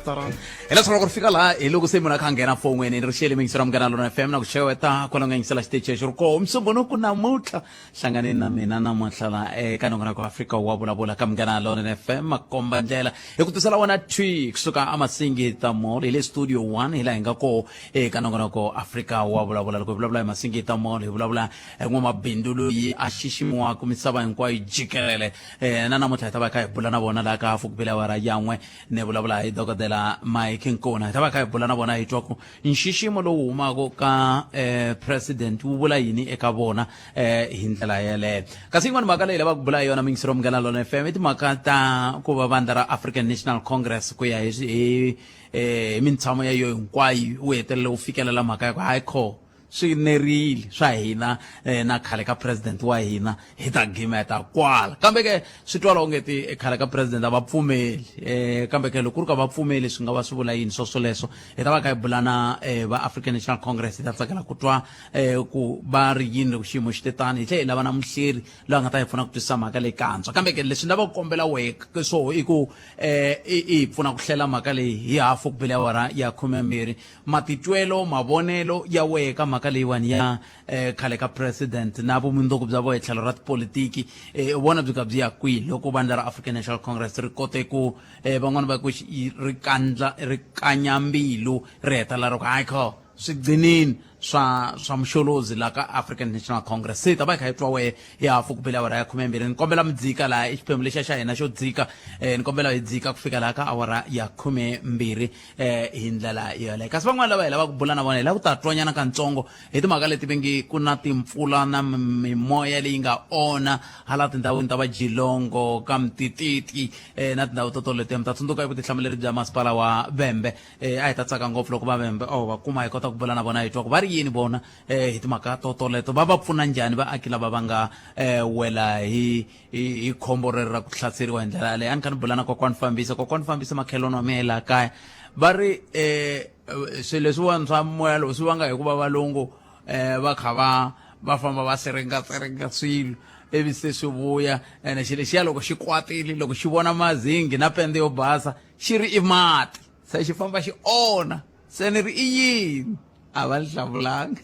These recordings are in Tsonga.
Tarana. Hileswaku loko ri fika laha hi loko se munhu a kha a nghena fon'weni ni ri xiyele miyingiselo Munghana Lona FM na ku xeweta kwala nga yingisela xitichi xi ri koho musumbunuku namuntlha hlanganeni na mina namuntlha la eka nongonoko wa Afrika wa vulavula ka Munghana Lona FM makomba ndlela hi ku tisela wona thwi kusuka aMasingita Mall hi le studio 1 hi laha hi nga koho eka nongonoko Afrika wa vulavula. Loko hi vulavula hi Masingita Mall hi vulavula hi n'wamabindzu loyi a xiximiwaka misava hinkwayo jikelele. Na namuntlha hi ta va hi kha hi bula na vona laha ka hafu ku bile awara yan'we. Ni vulavula hi dokodela Mike Nkuna. Hi ta va hi kha hi bula na vona hi twa ku nxiximo lowu humaka ka president wu vula yini eka vona hi ndlela yeleyo. Kasi yin'wana mhaka leyi lavaka ku bula hi yona muyingiseri wa Munghana Lonene FM i timhaka ta ku va vandla ra African National Congress ku ya hi hi hi mintshamo ya yo hinkwayo wu hetelele wu fikelela mhaka ya ku hayi kho swi nerile swa hina na khale ka president wa hina hi ta gimeta kwala. Kambe ke swi twala onge ti khale ka president a va pfumeli, kambe ke loko ku ri ka va pfumeli swi nga va swi vula yini swo swoleswo. Hi ta va kha hi bula na va African National Congress, hi ta tsakela ku twa ku va ri yini loko xiyimo xi te tani. Hi tlhela hi lava na muhleri loyi a nga ta hi pfuna ku twisisa mhaka leyi kantswa. Kambe ke leswi ni lavaka ku kombela wehe swo i ku i hi pfuna ku hlela mhaka leyi hi hafu ku bile awara ya khumembirhi. Matitwelo, mavonelo ya wehe ka mhaka leyiwani ya khale ka president na vumundzuku bya vohe tlhelo ra tipolitiki, u vona byi ka byi ya kwihi loko vandla ra African National Congress ri kote ku van'wana va ku ri kandla ri kanya mbilu ri hetelela ri ku hayi kho swi gcinini swa muxolozi la ka African National Congress. Se hi ta va hi kha hi twa wehe hi hafu ku bile awara ya khumembirhi. Ni kombela mi dzika laha i xiphemu lexiya xa hina xo dzika, ni kombela hi dzika ku fika laha ka awara ya khumembirhi hi ndlela yoleyo. Kasi van'wana lava hi lavaka ku bula na vona hi lava ku ta twanyana kantsongo hi timhaka leti va nge ku na timpfula na mimoya leyi nga onha hala tindhawini ta va Jilongo ka Mtititi na tindhawu to toleto. Mi ta tsundzuka i vutihlamuleri bya masipala wa Vhembe. A hi ta tsaka ngopfu loko va Vhembe oh va kuma hi kota ku bula na vona hi twa ku va ri yini vona hi timhaka to toleto, va va pfuna njhani vaaki lava va nga wela hi hi khombo rero ra ku hlaseriwa hi ndlela yaleyo. A ni kha ni bula na kokwani Fambisa, kokwani Fambisa makhelwani wa mina laha kaya va ri swilo leswiwani swa moya lowu swi vanga hikuva valungu va kha va va famba va siringa siringa swilo ivi se swi vuya, ene xilo lexiya loko xi kwatile loko xi vona mazingi na pende yo basa xi ri i mati, se xi famba xi onha. Se ni ri i yini? A va ni hlamulanga.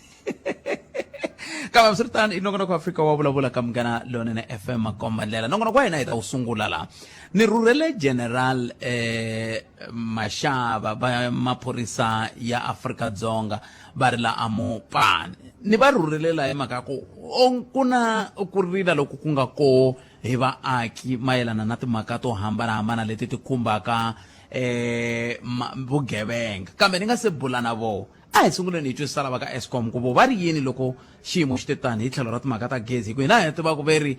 Kambe hambiswiritano i nongonoko wa Afrika wa vulavula ka Munghana Lonene FM makomba ndlela. Nongonoko wa hina hi ta wu sungula laha. Ni rhurhele General Mashava va maphorisa ya Afrika-Dzonga va ri la aMopani. Ni va rhurhele laha hi mhaka ya ku ku na ku rila loku ku nga koho hi vaaki mayelana na timhaka to hambanahambana leti ti khumbaka vugevenga. Kambe ni nga se bula na voho, a hi sunguleni hi twisisa lava ka Eskom ku vo va ri yini loko xiyimo xi te tani hi tlhelo ra timhaka ta gezi, hi ku hina hi tiva ku ve ri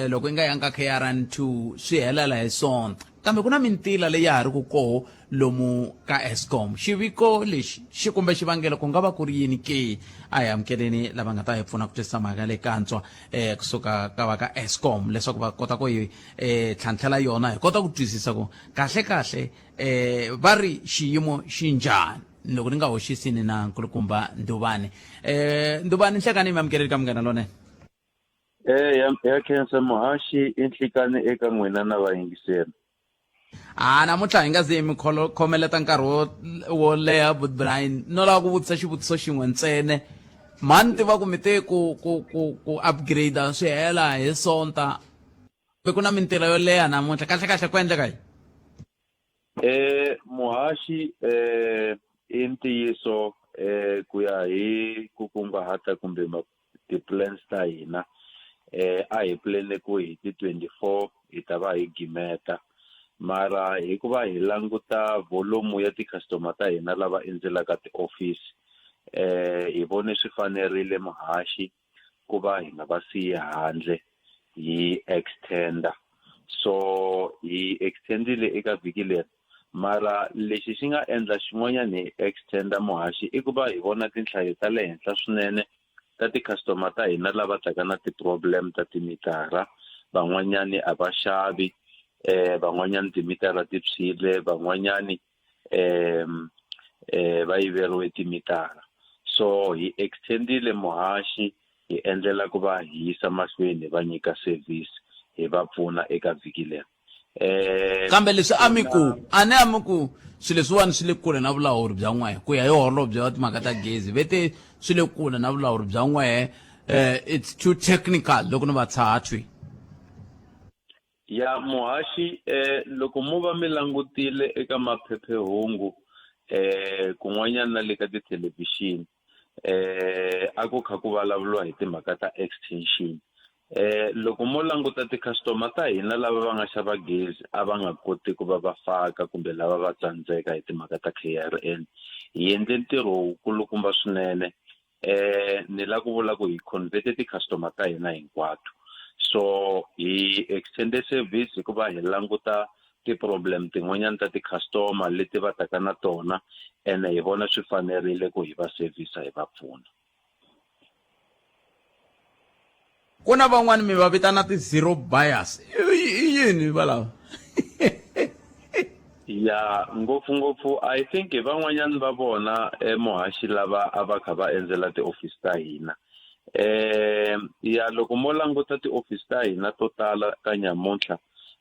loko yi nga yanga kha 2 swi helela hi Sonta. Kambe ku na mintila leyi ya ha ri ku koho lomu ka Eskom. Xiviko lexi xi kumbe xivangelo ku nga va ku ri yini ke? A hi amukeleni lava nga ta hi pfuna ku twisisa mhaka leyi kantswa kusuka ka va ka Eskom leswaku va kota ku hi tlhantlhela yona, hi kota ku twisisa ku kahle kahle va ri xiyimo xi njhani. Loko ni nga hoxisi ni na nkulukumba Nduvani. Nduvani, nhlekani mi amukeleli ka Munghana Lonene. Ya khensa muhaxi, i nhlikani eka n'wina na vayingiseri. A namuntlha hi nga ze mi khomeleta nkarhi wo leha but Brian, no lava ku vutisa xivutiso xin'we ntsena. Mhani tiva ku mi te ku upgrade swi hela hi Sonta. Ku na mintila yo leha namuntlha, kahle kahle ku endleka yini? Muhaxi i ntiyiso ku ya hi ku kunguhata kumbe ti-plans ta hina, a hi plane ku hi ti 24 hi ta va hi gimeta, mara hikuva hi languta volume ya ti-customer ta hina lava endzelaka ti-office, hi vone swi fanerile muhaxi ku va hi nga va siyi handle, hi extender. So hi extendile eka vhiki leri, mara lexi xi nga endla xin'wanyana hi extender muhaxi i ku va hi vona tinhlayo ta le henhla swinene ta ti-customer ta hina lava taka na ti-problem ta timitara. Van'wanyani a va xavi, van'wanyani timitara ti tshwile, van'wanyani va yiveriwe timitara. So hi extendile muhaxi hi endlela ku va hi yisa mahlweni hi va nyika service, hi va pfuna eka vhiki leri. Kambe leswi a mi ku a ni a mi ku Swilo leswiwani swi le kule na vulawuri bya n'wehe ku ya hi holobye wa timhaka ta gezi ve te swi le kule na vulawuri bya n'wehe it's too technical loko ni va tshaha thwi. Ya muhaxi eh loko mo va mi langutile eka maphephehungu eh kun'wanyana na le ka tithelevhixini eh a ku kha ku vulavuriwa hi timhaka ta extension eh loko mo languta ti-customer ta hina lava va nga xava gezi a va nga koti ku va va faka kumbe lava va tsandzeka hi timhaka ta K_R_N hi endle ntirho wukulukumba swinene eh ni la ku vula ku hi convert ti-customer ta hina hinkwato so hi extende service hikuva hi languta ti-problem tin'wanyana ta ti-customer leti va taka na tona ene hi vona swi fanerile ku hi va service hi va pfuna. Ku na van'wani mi va vitana ti-zero buyers i yini valava? Ya ngopfungopfu I think hi van'wanyana va vona emuhaxi lava a va kha va endzela tiofisi ta hina ya loko mo languta tiofisi ta hina to tala ka nyamuntlha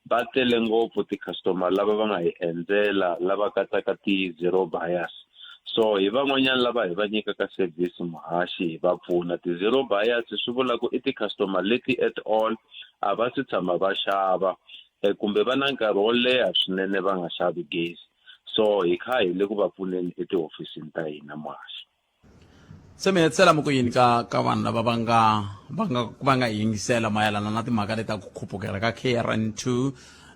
va tele ngopfu ti-customer lava va nga hi endzela lava katsaka ti-zero buyers so hi van'wanyana lava hi va nyikaka service muhaxi hi va pfuna ti-zero buyers swi vula ku i ti-customer leti at all a va si tshama va xava eh, kumbe va na nkarhi wo leha swinene va nga xavi gezi so hi kha hi le ku va pfuneni etihofisini ta hina muhaxi. Se mi hetisela mi ku yini ka ka vanhu lava va nga va nga va nga yingisela mayelana na timhaka leti ta ku khupukela ka KRN2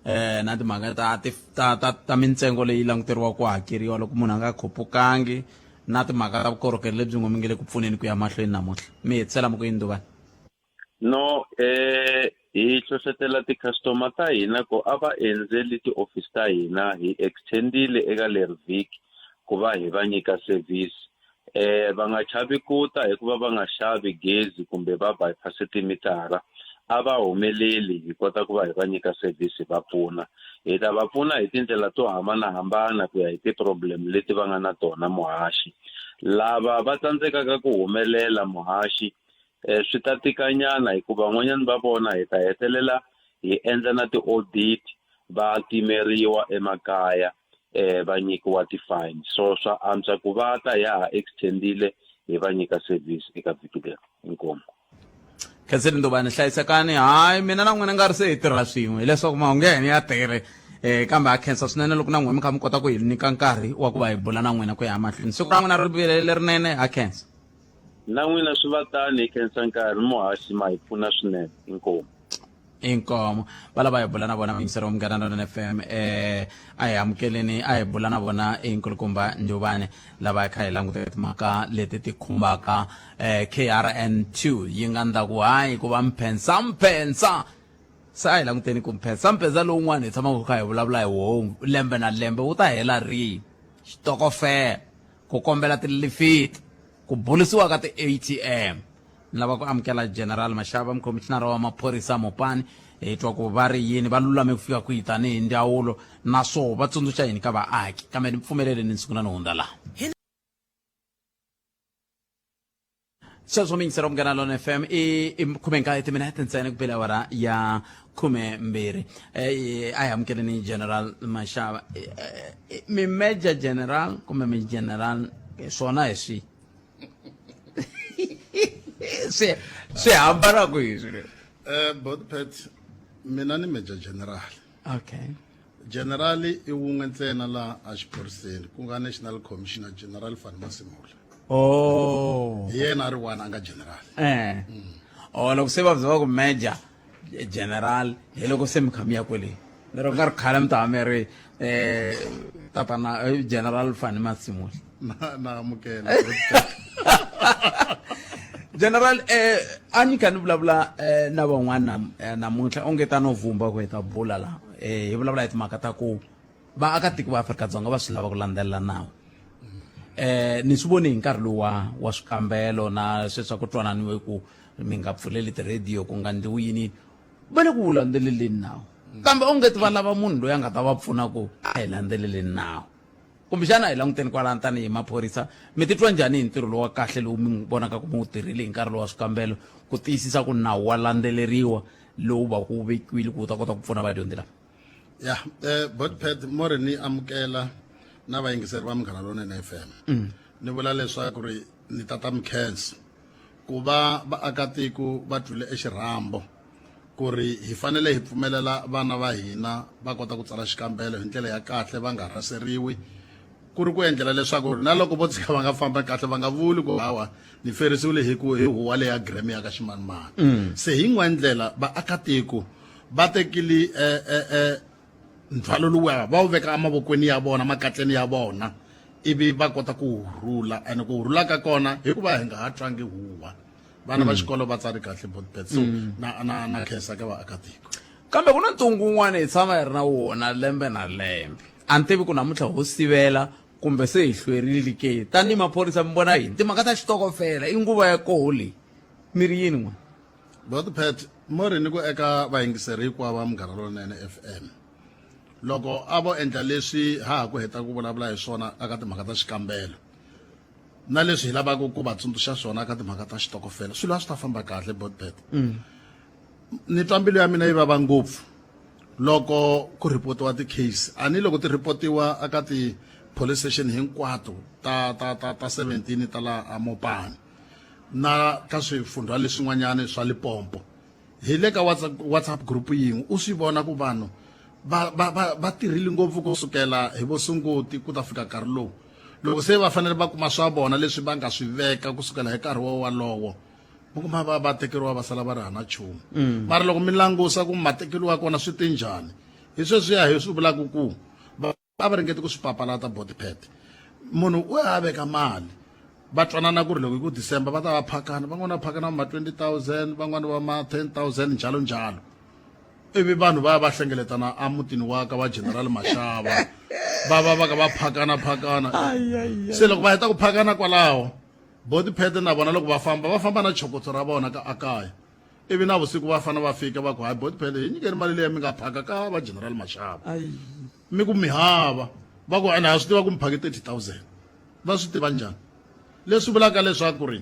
eh na timhaka ta ta ta ta mintsengo leyi languteriwa ku hakeriwa loko munhu a nga khupukangi na timhaka ta vukorhokeri lebyi ngo mi nge le ku pfuneni ku ya mahlweni namuntlha mi hetisela mi ku yini Nduvani? No eh hi hlohletela ti-customer ta hina ku a va endzeli ti-office ta hina hi extendile eka leri vhiki ku va hi va nyika service eh va nga chavi ku ta hikuva va nga xavi gezi kumbe va bypass timitara a va humeleli hi kota ku va hi va nyika service hi va pfuna hi ta va pfuna hi tindlela to hambanahambana ku ya hi ti-problem leti va nga na tona muhaxi lava va tsandzekaka ku humelela muhaxi eh, swi ta tikanyana hikuva van'wanyana va vona hi ta hetelela hi endla na ti-audit va timeriwa emakaya eh va nyikiwa ti-fine so swa antswa ku va ta ya ha extendile hi va nyika service eka vhiki leri inkomu. Khenseni Ndovani hlayisekani hayi mina na n'wina nga ri se hi tirha swin'we hileswaku mahungu ya hina ya tele eh kambe ha khensa swinene loko na n'wina mi kha mi kota ku hi nyika nkarhi wa ku va hi bula na n'wina ku ya emahlweni siku ra n'wina ri vile lerinene ha khensa. Na n'wina swi va tani hi khensa nkarhi muhaxi ma hi pfuna swinene inkomu. Inkomo va lava hi bula na vona muyingiseri wa Munghana Lonene FM eh a hi amukeleni a hi bula na vona i nkulukumba Nduvani lava hi kha hi languta timhaka leti ti khumbaka eh KRN2 yi nga ndlaku hayi ku va mphensa mphensa se a hi languteni ku mphensa mphensa lowun'wana hi tshamaka kha hi vulavula hi woho lembe na lembe wu ta hela rini xitokofela ku kombela tilifiti ku bulisiwa ka ti-atm ni lava ku amukela General Mashaba mukhomishinara wa maphorisa Mopani hi twa ku va ri yini va lulame ku fika kwihi tanihi ndzawulo naswoho va tsundzuxa yini ka vaaki kambe ni pfumeleleni ni sungula ni hundza laha. Sweswo mi yingisela Munghana Lona FM i i 19 timinete ntsena ku bela awara ya 12 eh, a hi amukeleni General Mashaba. Eh, eh, mi Major General kumbe mi General swona hi swihi? Swi swi hambana kwihi swilo? Eh Botpet mina ni Major General. Okay. General i wun'we ntsena la a xiphoriseni ku nga National Commissioner General Fannie Masemola. Oh. Hi yena a ri one a nga general. Eh. Oh loko se va va ku Major General hi loko se mi kha mi ya kwele. Lero nga ri khale mi ta mi ri eh tatana General Fannie Masemola. Na na amukela. General eh a ni kha ni vulavula eh, na van'wana eh, namuntlha onge ta no vumba ku hi ta bula la eh hi vulavula hi timhaka ta ku vaakatiko va Afrika-Dzonga va swi lava ku landzelela nawu eh ni swi voni hi nkarhi lowu wa wa swikambelo na sweswi ku twananiwe ku mi nga pfuleli ti-radio ku nga ndliwi yini va le ku wu landzeleleni nawu kambe onge ti va lava munhu loyi a nga ta va pfuna ku a hi landzeleleni nawu Kumbexana hi languteni kwalano tanihi maphorisa, mi titwa njhani hi ntirho lowa kahle lowu mi vonaka ku mi wu tirhile hi nkarhi lowu wa swikambelo ku tiyisisa ku nawu wa landzeleriwa lowu va ku wu vekiwile ku wu ta kota ku pfuna vadyondzi lava? Ya, eh, Botpet, mo ri ni amukela. Na vayingiseri va Munghana Lonene FM. Ni vula leswaku ri ni tata mikhenso ku va vaakatiko va twile exirhambo ku ri hi fanele hi pfumelela vana va hina va kota ku tsala xikambelo hi ndlela ya kahle va nga rhaseriwi ku ri ku endlela leswaku na loko vo tshika va nga famba kahle va nga vuli ku hawa ni ferisiwile hi ku hi huwa leya Grammy ya ka ximanimani mm. se hi yin'wana ndlela vaakatiko va tekile eh, eh, eh, ndzhwalo luwa va wu veka emavokweni ya vona makatleni ya vona ivi va kota ku rhula ene ku rhula ka kona hikuva hi nga ha twangi huwa vana va mm. xikolo va tsari kahle botbet so mm. na na na khensa ka vaakatiko kambe ku na ntungu wun'wana hi tshama hi ri na wona lembe na lembe a ni tivi ku namuntlha ho sivela kumbe se hi hlwerile ke tanihi maphorisa mi vona yini timhaka ta xitokofela i nguva ya koho leyi mi ri yini n'wana Botpet mo ri ni ku eka vayingiseri hinkwavo va Munghana Lonene FM loko a vo endla leswi ha ha ku heta ku vulavula hi swona eka timhaka ta xikambelo na leswi hi lavaka ku va tsundzuxa swona eka timhaka ta xitokofela swilo a swi ta famba kahle Botpet mm. ni twa mbilu ya mina yi vava ngopfu loko ku ripotiwa ti-case a ni loko ti ripotiwa eka ti-police station hinkwato ta ta ta ta 17 ta la amopani na ka swifundha leswin'wanyana swa Limpopo hi le ka WhatsApp, WhatsApp group yin'we u swi vona ku vanhu va va va va tirhile ngopfu ku sukela hi vo sunguti ku ta fika nkarhi lowu loko se va fanele va kuma swa vona leswi va nga swi veka ku sukela hi nkarhi wo walowo mi kuma va va tekeriwa va sala va ri hana nchumu mm. mara loko mi langusa ku matekelo wa kona swi ti njhani hi sweswiya hi swi vulaka ku a va ringeti ku swi papalata body pad munhu u ya veka mali va twanana ku ri loko hi ku december va ta va phakana van'wana va phakana va ma 20000 van'wana va ma 10000 njalo njalo ivi vanhu va ya va hlengeletana emutini wa ka va general mashava va va va ka va phakana phakana se loko va heta ku phakana kwalaho body pad na vona loko va famba va famba na chokotso ra vona ka akaya ivi na vusiku va fana va fika va ku hayi body pad hi nyikeni mali leyi mi nga phaka ka va general mashava mi ku mi hava va ku ene ha swi tiva ku mi phake 30000 va swi tiva njhani leswi vulaka leswaku ri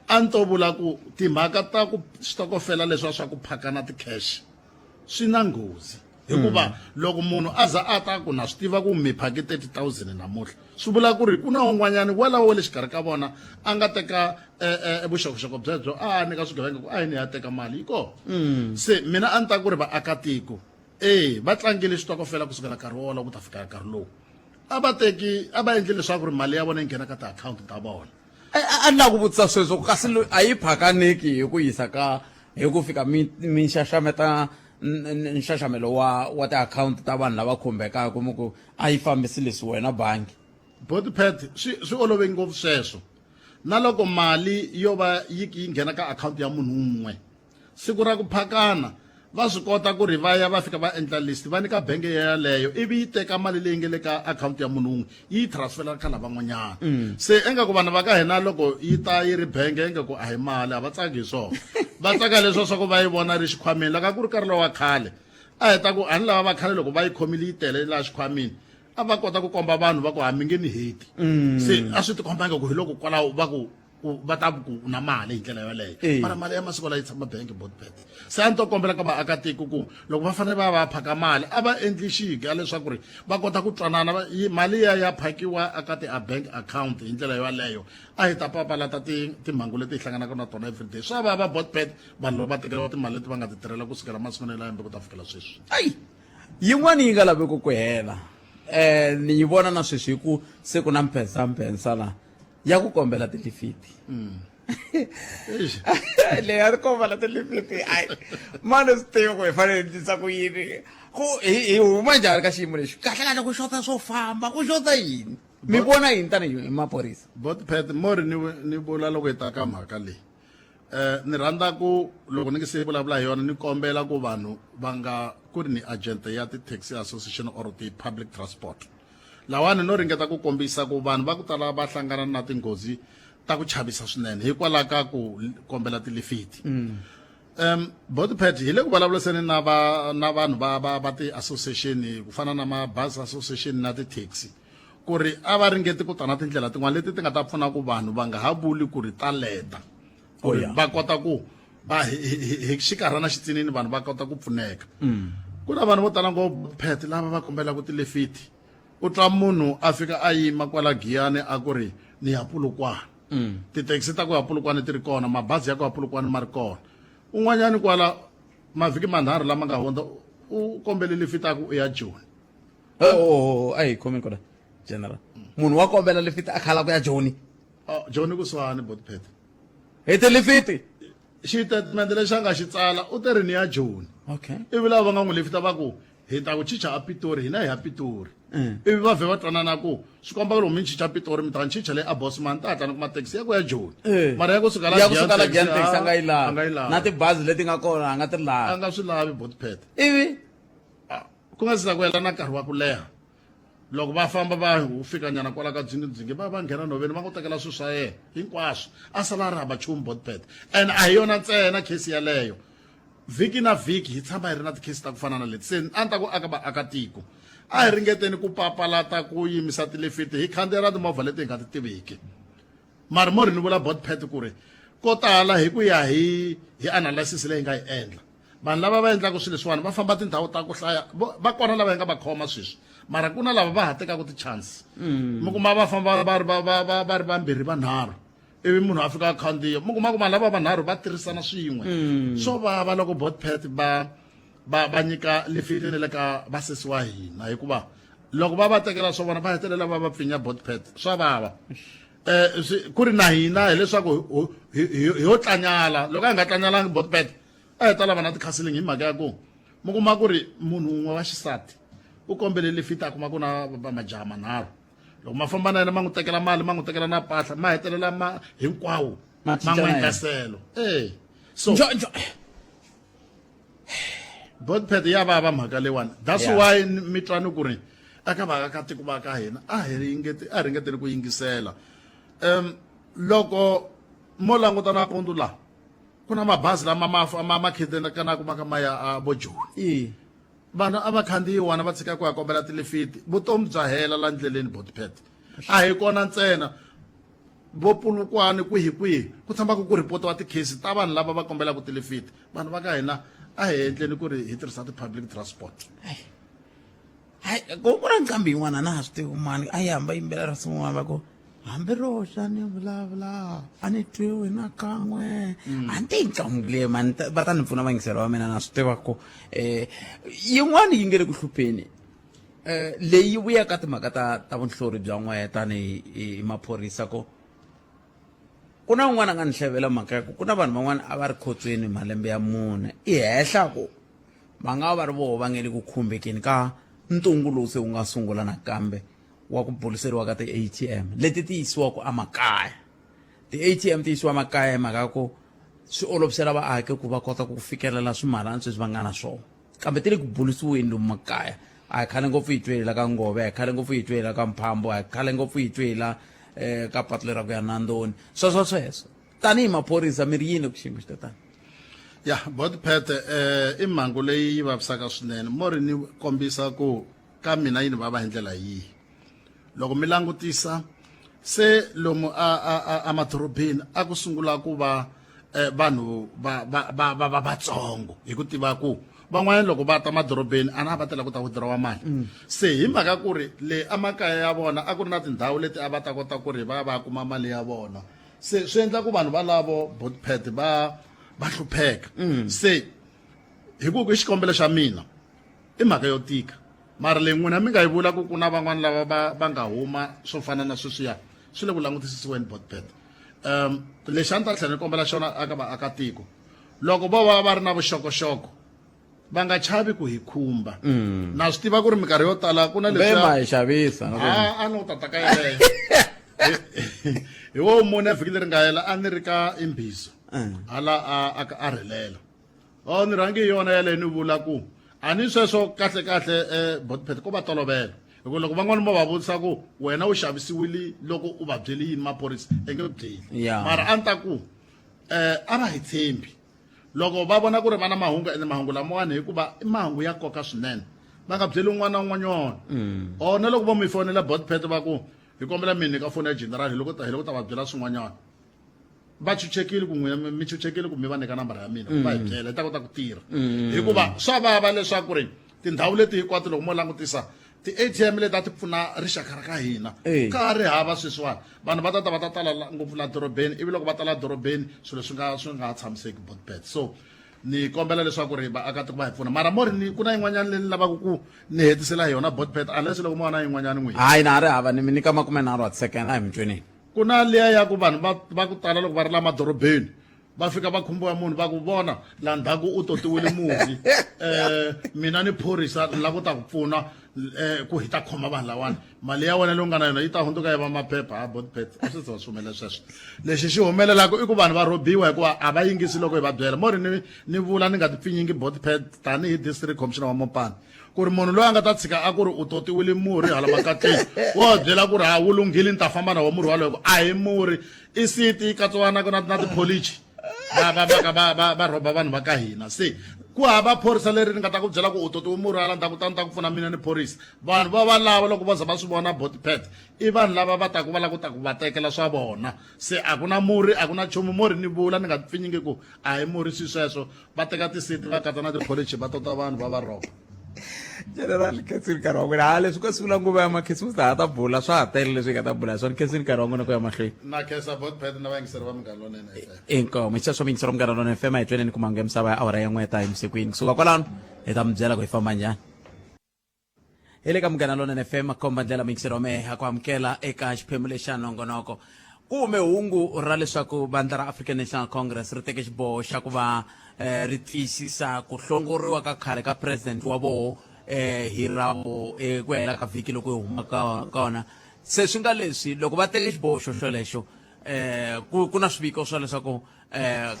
a ni to vula ku timhaka ta ku xitokofela leswiya swa ku phakana ti-cash swi na nghozi hikuva mm. loko munhu a za a ta ku na swi tiva ku mi phake 30000 namuntlha swi vula ku ri ku na un'wanyana walawo wa le xikarhi ka vona a nga teka eh, eh, vuxokoxoko byebyo a nyika swigevenga ku a yi ni ya teka mali yi kona mm. se mina a ni ta ku ri vaakatiko E, va tlangile xitokofela ku sukela nkarhi wolowo ku ta fika nkarhi lowu. A va teki, a va endli leswaku ri mali ya vona yi nghena ka tiakhawunti ta vona. A ni lava ku vutisa sweswo kasi loyi a yi phakaneki hi ku yisa ka hi ku fika mi mi xaxameta nxaxamelo wa wa tiakhawunti ta vanhu lava khumbekaka mi ku a yi fambisi leswi wena bangi. Botpet swi swi olove ngopfu sweswo na loko mali yo va yi yi nghena ka akhawunti ya munhu un'we Siku ra ku phakana, va swi kota ku ri va ya va fika va endla list va nyika benge yaleyo ivi yi teka mali leyi nge le ka akhawunti ya munhu wun'we yi yi transfera ka lavan'wanyana mm. se ingaku vanhu va ka hina loko yi ta yi ri benge ingaku a hi mali a va tsaki hi swona va tsaka leswa swa ku va yi vona ri xikhwameni laka ku ri nkarhi lowa khale a heta ku a ni lava va khale loko va yi khomile yi tele laha xikhwameni a va kota ku komba vanhu va ku ha mi nge ni heti mm. se a swi tikomba ingaku hi loko kwalaho va ku ku va ta ku na mali hi ndlela yoleyo eh. mara mali ya masiku la yi tshama bank botbet se a ni to kombela ka vaakatiko ku loko va fanele va va phaka mali a va endli xiga leswaku ri va kota ku twanana mali ya ya phakiwa aka ti a bank account hi ndlela yoleyo a hi ta papalata timhangu leti hi hlanganaka na tona everyday swa vava botbet vanhu va tekeriwa timali leti va nga ti tirhela ku sukela masikwini ya lembe ku ta fikela sweswi ayi yin'wana yi nga laveki ku hela um ni yi vona na sweswi hi ku se ku na mphensamphensa la ya ku kombela tilifiti mm. leyi ya kombela tilifiti ayi mani swi tivi ku hi fanele hi endlisa ku yini ku hi huma njhani ka xiyimo lexi kahle kahle ku xota swo famba ku xota yini mi vona yini tanihi hi maphorisa botpet mo ri ni ni vula loko hi ta ka mhaka leyi eh ni rhandza ku loko ni nge se vulavula hi yona ni kombela ku vanhu va nga ku ri ni agent ya ti-taxi association or ti-public transport Lawani no ringeta ku kombisa ku vanhu va ku tala va hlangana na tinghozi ta ku chavisa swinene hikwalaho ka ku kombela tilifiti. Mm. Um Botpet hi le ku vulavuriseni na va na vanhu va va va ti-association ku fana na mabazi association na ti-taxi ku ri a va ringeti ku ta na tindlela tin'wana leti ti nga ta pfuna ku vanhu va nga ha vuli ku ri ta leta ku ri oh, va kota ku va hi xikarhana xitsinini vanhu va kota ku pfuneka mm. Ku na vanhu vo tala ngopfu phet lava va kombelaka tilifiti. U twa munhu a fika a yima kwala Giyani a ku ri ni ya Polokwane. Tithekisi ta ku ya Polokwane ti ri kona, mabazi ya ku ya Polokwane ma ri kona. Un'wanyani kwala mavhiki manharhu lama nga hundza u kombele lifiti a ku u ya Joni. Oh, a hi khomi kona general. Munhu wa kombela lifiti a khala ku ya Joni. Oh, Joni kusuhani Botpet. Hi tilifiti. Xitatimende lexi a nga xi tsala u te ri ni ya Joni. Okay. Ivi lava va nga n'wi lifita va ku hi ta ku chicha a Pitori hina hi ya Pitori. Ivi va vhe va twanana ku swi komba ku loko mi chicha Pitori mi ta ni chicha le a Bosman ta hatla ni kuma taxi ya ku ya Joni. Mara ya ku suka la Ya ku suka la Giyani taxi a nga yi a nga yi lavi. lavi. Na tibazi leti nga kona a nga ti A lavi. nga swi lavi Botpet. Ivi Ku nga si za ku hela na nkarhi wa ku leha loko va famba va wu fika nyana kwala ka dzingidzingi va va nghena nhoveni va n'wi tekela swilo swa yena hinkwaswo a sala a ri hava nchumu Botpet. And a hi yona ntsena case yaleyo. Vhiki na vhiki hi tshama hi ri na tikhesi ta ku fana na leti. Se a ni ta ku aka vaakatiko a hi ringeteni ku papalata ku yimisa tilifiti hi khandziya na timovha leti hi nga ti tiviki. Mara mo ri ni vula Botpet ku ri ko tala hi ku ya hi hi analysis leyi hi nga yi endla vanhu lava va endlaka swilo leswiwani va famba tindhawu ta ku hlaya va kona lava hi nga va khoma sweswi mara ku na lava va ha tekaka ti-chance mi kuma va famba va ri va va va va ri vambirhi vanharhu ivi munhu a fika a khandziya mi kuma ku vanhu lava vanharhu va tirhisana swin'we swo vava loko botpet va va va nyika lifiti ni le ka vasesi wa hina hikuva loko va va tekela swa vona va hetelela va va pfinya botpet swa vava eh ku ri na hina hileswaku hi yo tlanyala loko a hi nga tlanyalangi botpet a hi ta lava na ti-counseling hi mhaka ya ku mi kuma ku ri munhu un'we wa xisati u kombele lifiti a kuma ku na majaha manharhu loko ma famba na yena ma n'wi tekela mali ma n'wi tekela na mpahla ma hetelela ma hinkwawo ma n'wi endla selo e so botpet ya vava mhaka leyiwani that's yeah. why mi twa ni ku ri eka vaakatiko va ka hina a hi ringeti a hi ringeteni ku yingisela um loko mo languta nampundzu laha ku na mabazi lama ma ma ma khidekanaka ma ka ma ya a vo Joni vanhu a va khandziyi wona va tshika ku ya kombela tilifiti vutomi bya hela la ndleleni botpet a hi kona ntsena vo Polokwane kwihi kwihi ku tshamaka ku ripotiwa tikhesi ta vanhu lava va kombelaka tilifiti vanhu va ka hina a hi endleni ku ri hi tirhisa ti-public transport Hayi ku ku na nqambi yin'wana a na ha swi tivi mani a yi hamba yimbelela risimu rin'wana va ku hambi ro xa ni vulavula a ni twiwi na kan'we a ni tiyi nqambi leyi mani va ta ni pfuna vayingiseri va mina na swi tiva ku um yin'wana yi nge le ku hlupheni um leyi yi vuyaka timhaka ta ta vunhlori bya n'wehe tanihi hi maphorisa ku ku na un'wana a nga ni hlevela mhaka ya ku ku na vanhu van'wana a va ri khotsweni malembe ya mune i hehla ku va nga va ri voho va nge le ku khumbekeni ka ntungu lowu se wu nga sungula nakambe wa ku buriseriwa ka ti-ATM leti ti yisiwaka emakaya ti-ATM ti yisiwa emakaya hi mhaka ya ku swi olovisela vaaki ku va kota ku fikelela swimalana sweswi va nga na swona kambe ti le ku bulisiweni lomu makaya a hi khale ngopfu yi twela ka ngove a hi khale ngopfu yi twela ka mphambo a hi khale ngopfu yi twela um ka patu lera ku ya nandoni sweswo sweswo tanihi maphorisa mi ri yini ku xiyimo xi tatana ya botpet eh i mhangu leyi yi vavisaka swinene mo ri ni kombisa ku ka mina yi ni vava hi ndlela yihi loko mi langutisa se lomu a a a emadorobeni a ku sungula ku va eh, vanhu va va va va va vatsongo hi ku tiva ku van'wanyana loko va ta madorobeni a na va tela ku ta withdrawa mali se hi mhaka ku ri le emakaya ya vona a ku ri na tindhawu leti a va ta kota ku ri va ya va ya kuma mali ya vona se swi endla ku vanhu valavo botpet va va hlupheka mm. se hi ku i xikombelo xa mina i mhaka yo tika mara leyi n'wina mi nga yi vula ku ku na van'wana lava va va nga huma swo fana na sweswiya swi le ku langutisisiweni botpet um lexi a ni ta tlhela ni kombela xona aka vaakatiko loko vo va va ri na vuxokoxoko va nga chavi ku hi khumba mm. na swi tiva ku ri minkarhi yo tala ku na leswi ma hi xavisa a no tata ka yeleyo hi wo mune vhiki leri nga hela a ni ri ka imbizo mm. hala a a a rhelela o ni rhangi hi yona yaleyo ni vula ku a ni sweswo kahle kahle um botpet ko va tolovela hi ku loko van'wana mo va vutisa ku wena u xavisiwile loko u va byele yini maphorisa i nge byeli mara a ni ta ku um a va hi tshembi loko va vona ku ri va na mahungu ene mahungu lamawani hikuva i mahungu ya nkoka swinene va nga byeli un'wana na un'wanyana mm. or na loko vo mi fonela botpet va ku hi kombela mi nyika foni ya general hi loko hi loko ta va byela swin'wanyana va chuchekile ku n'wina mi chuchekile ku mi va nyika nambara ya mina va hi mm. byela hi ta kota ku tirha mm. hikuva swa vava leswaku ri tindhawu leti hinkwato loko mo langutisa Ti-ATM leti a ti pfuna rixaka ra ka hina ka ri hava sweswiwani. Vanhu va ta ta va ta tala ngopfu la dorobeni, ivi loko va tala dorobeni swilo swi nga swi nga ha tshamiseki botbet. So ni kombela leswaku ri vaakatiko va hi pfuna. Mara mo ri ni ku na yin'wanyana leyi ni lavaka ku ni hetisela hi yona botbet unless loko mo va na yin'wanyana n'wina. Hayi na ha ri hava ni mi nyika makumenharhu wa ti-second a hi mi tweneni. Ku na liya ya ku vanhu va va ku tala loko va ri la madorobeni va fika va khumbiwa munhu va ku vona la ndzhaku u totiwile murhi um mina ni phorisa ni lava ku ta ku pfuna um ku hi ta khoma vanhu lawani mali ya wena leyi u nga na yona yi ta hundzuka yi va maphepha a botpet a swi za swi humelela sweswo lexi xi humelelaka i ku vanhu va rhobiwa hikuva a va yingisi loko hi va byela mo ri ni ni vula ni nga ti pfinyingi botpet tanihi district commissioner wa mopani ku ri munhu loyi a nga ta tshika a ku ri u totiwile murhi hala makatleni wo byela ku ri ha wu lunghile ni ta famba na wo murhi walowo a hi murhi i siti yi katsiwa na na na tipholichi va va va va va va rhoba vanhu va ka hina se ku hava phorisa leri ni nga ta ku byela ku u totiwe murhi hala ndzhaku tani ta ku pfuna mina ni phorisa vanhu va va lava loko va za va swi vona botpet i vanhu lava va taku va lava ku ta ku va tekela swa vona se a ku na murhi a ku na nchumu murhi ni vula ni nga pfinyingi ku a hi murhi swi sweswo va teka tisiti va katsa na tipholichi va tota vanhu va va rhoba General khensini nkarhi wa n'wina ha leswi ka sungula nguva ya makhisimusi ta ha ta bula swa ha tele leswi hi nga ta bula hi swona khensini nkarhi wa n'wina ku ya mahlweni na khensa botpet na vayingiseri va Munghana Lonene FM inkomu xisweswo miyingiseri wa Munghana Lonene FM a hi tweneni ku mhangu ya misava ya awara ya n'we ta evusikwini kusuka kwalano hi ta mi byela ku hi famba njhani hi le ka Munghana Lonene FM komba ndlela miyingiseri wa mehe ha ku amukela eka xiphemu lexa nongonoko ku hume hungu ra leswaku vandla ra African National Congress ri teke xiboho xa ku va eh, ri tiyisisa ku hlongoriwa ka khale ka president wa voho eh, hi ravo eh, ku hela ka vhiki loko hi huma ka kona se swi nga leswi loko va teke xiboho xo xolexo eh, ku, ku na swiviko swa leswaku eh,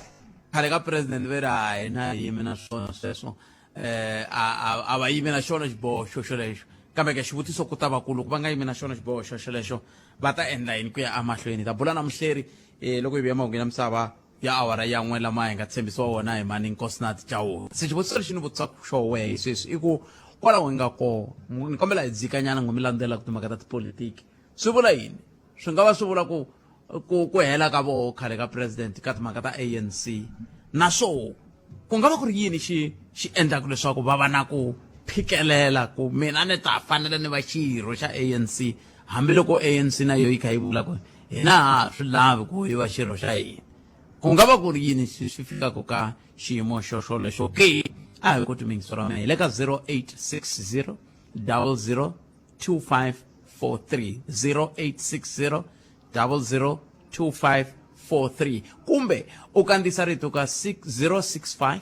khale ka president ve ri ha hina hi yime na swona sweswo eh, a, a, a va yimi na xona xiboho xo xolexo kambe ke xivutiso ku ta va ku loko va nga yimi na xona xiboho xo xolexo va ta endla yini ku ya emahlweni hi ta bula na muhleri eh, loko hi vuya mahungwini ya misava ya awara ya n'we lama hi nga tshembisiwa wona hi mani Nkosinathi Chauke se xivutiso lexi ni vutisaka xo wehe sweswi i ku kwalaho hi nga koho ni kombela hi dzikanyana ngo mi landzelaka timhaka ta tipolitiki swi vula yini swi nga va swi vula ku ku ku hela ka voho khale ka president ka timhaka ta ANC naswoho ku nga va ku ri yini xi xi endlaka leswaku va va na ku phikelela ku mina ni ta fanele ni va xirho xa ANC hambiloko ANC na yo yi kha yi vula ku hina ha swi lavi ku yi va xirho xa hina ku nga va ku ri yini swi swi fikaka ka xiyimo xo xolexo ke a hi koti miyingiso ra hi le ka 0860 00 2543 0860 00 2543 kumbe u kandziyisa rito ka 065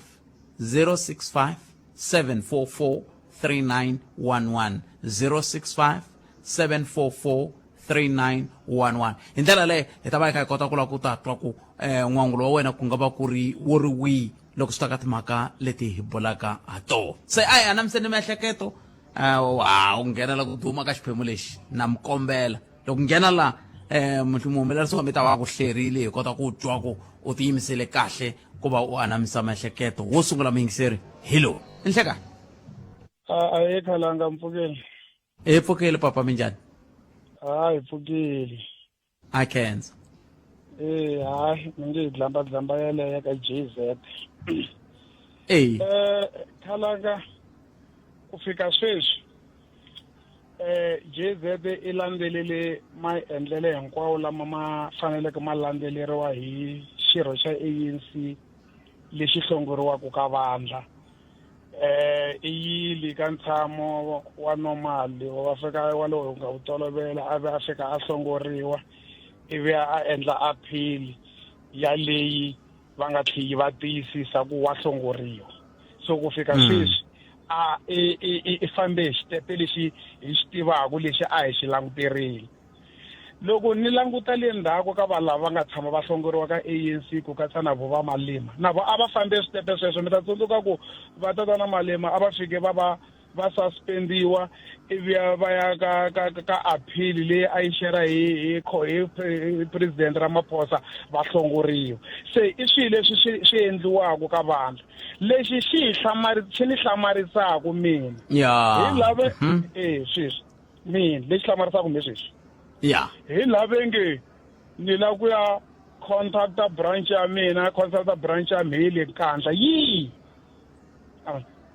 065 744 3911 065 744 3911 hi ndlela leyo hi ta va hi kha hi kota ku lava ku ta twa ku um n'wangulo wa wena ku nga va ku ri wo ri wihi loko swi ta ka timhaka leti hi bulaka ha toho se a hi anamiseni miehleketo a u nghenela ku duma ka xiphemu lexi na mi kombela loko nghena la um muhumelerisi wa mi ta va ku hlerile hi kota ku twa ku u tiyimisele kahle ku va u anamisa miehleketo wo sungula muyingiseri hi lowu nhleka a ye khalanga mpfukeni hi pfukile papa minjhani ha hi pfukile a khensa e hayi mi nge hi dlamba dlamba yeleyo ka JZ eyi eh khalanga ku fika sweswi eh JZ i landzelele maendlelo hinkwawo lama ma faneleke ma landzeleriwa hi xirho xa ANC lexi hlongoriwaka ka vandla eh i yili ka ntshamo wa normal wa fika wa lowu nga wu tolovela a ve a fika a hlongoriwa ivi a endla appeal ya leyi va nga tlheli va tiyisisa ku wa hlongoriwa so ku fika sweswi a i fambe hi xitepe lexi hi xi tivaka lexi a hi xi languterile loko ni languta le ndzhaku ka vanhu lava va nga tshama va hlongoriwa ka ANC ku katsa na vo va Malema na vo a va fambe switepe sweswo mi ta tsundzuka ku va tatana Malema a va fike va va va suspendiwa ivi va ya ka ka ka appeal leyi a yi xera hi hi hi president Ramaphosa va hlongoriwa se i swilo leswi swi swi endliwaka ka vanhu lexi xi hi hlamari xi ni hlamarisaka mina ya hi lave eh sweswi mina lexi hlamarisaka me sweswi ya hi lave nge ni la ku ya contacta branch ya mina contacta branch ya mheli nkandla yihi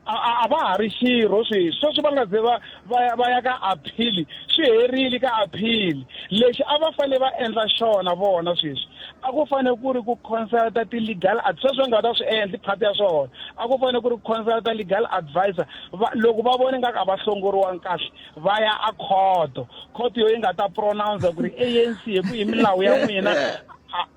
A va ha ri xirho sweswi. Sweswi va nga ze va va ya va ya ka appeal, swi herile ka appeal. Lexi a va fanele va endla xona vona sweswi, a ku fanele ku ri ku consulta ti-legal sweswi va nga ta swi endla i part ya swona. A ku fanele ku ri ku consulta legal advisor, va loko va vona ingaku a va hlongoriwangi kahle va ya a khoto. Khoto yo yi nga ta pronounce ku ri ANC hi ku hi milawu ya n'wina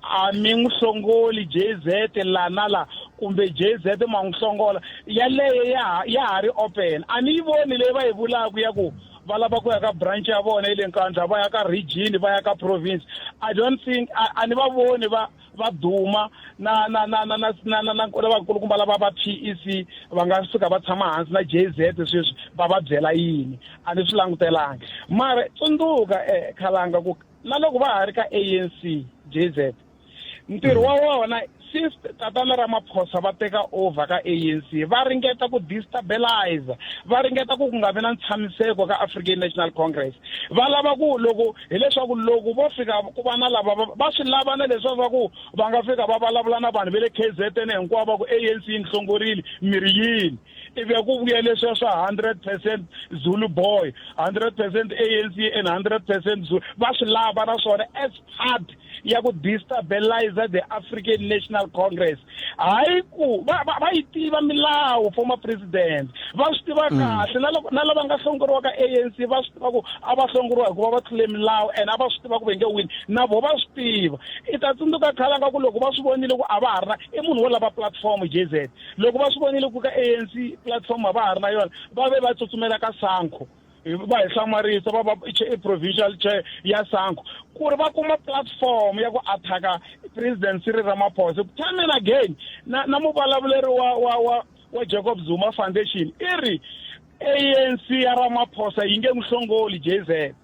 a mi n'wi hlongoli JZ la na la kumbe JZ ma n'wi hlongola. Yaleyo ya ya ha ri open. A ni yi voni leyi va yi vulaka ya ku va lava ku ya ka branch ya vona yi le Nkandla, va ya ka region, va ya ka province. I don't think a ni va voni va va duma na na na na na na na na lavakulukumba lava va PEC va nga suka va tshama hansi na JZ sweswi va va byela yini. A ni swi langutelangi. Mara tsundzuka Khalanga ku na loko va ha ri ka ANC JZ ntirho wa wona since tatana Ramaphosa va teka over ka ANC va ringeta ku destabilize, va ringeta ku ku nga vi na ntshamiseko ka African National Congress. Va lava ku loko hileswaku loko vo fika ku va na lava va swi lava na leswiya swa ku va nga fika va vulavula na vanhu va le KZN hinkwavo va ku ANC yi ni hlongorile mi ri yini, ivi ku vuya leswiya swa 100% Zulu boy, 100% ANC and 100% Zulu. Va swi lava naswona as part ya ku destabilize the African National Congress. Hayi ku va va va yi tiva milawu former president va swi tiva kahle na loko na lava nga hlongoriwa ka ANC va swi tiva ku a va hlongoriwa hikuva va tlule milawu and a va swi tiva ku va nge wini na vo va swi tiva. I ta tsundzuka Khalanga ku loko va swi vonile ku a va ha ri na i munhu wo lava platform JZ loko va swi vonile ku ka ANC platform a va ha ri na yona va ve va tsutsumela ka SANCO va hi hlamarisa va va i provincial chair ya SANCO ku ri va kuma platform ya ku attack President Cyril Ramaphosa. Time and again na na muvulavuleri wa wa wa wa Jacob Zuma Foundation i ri ANC ya Ramaphosa yi nge n'wi hlongoli JZ.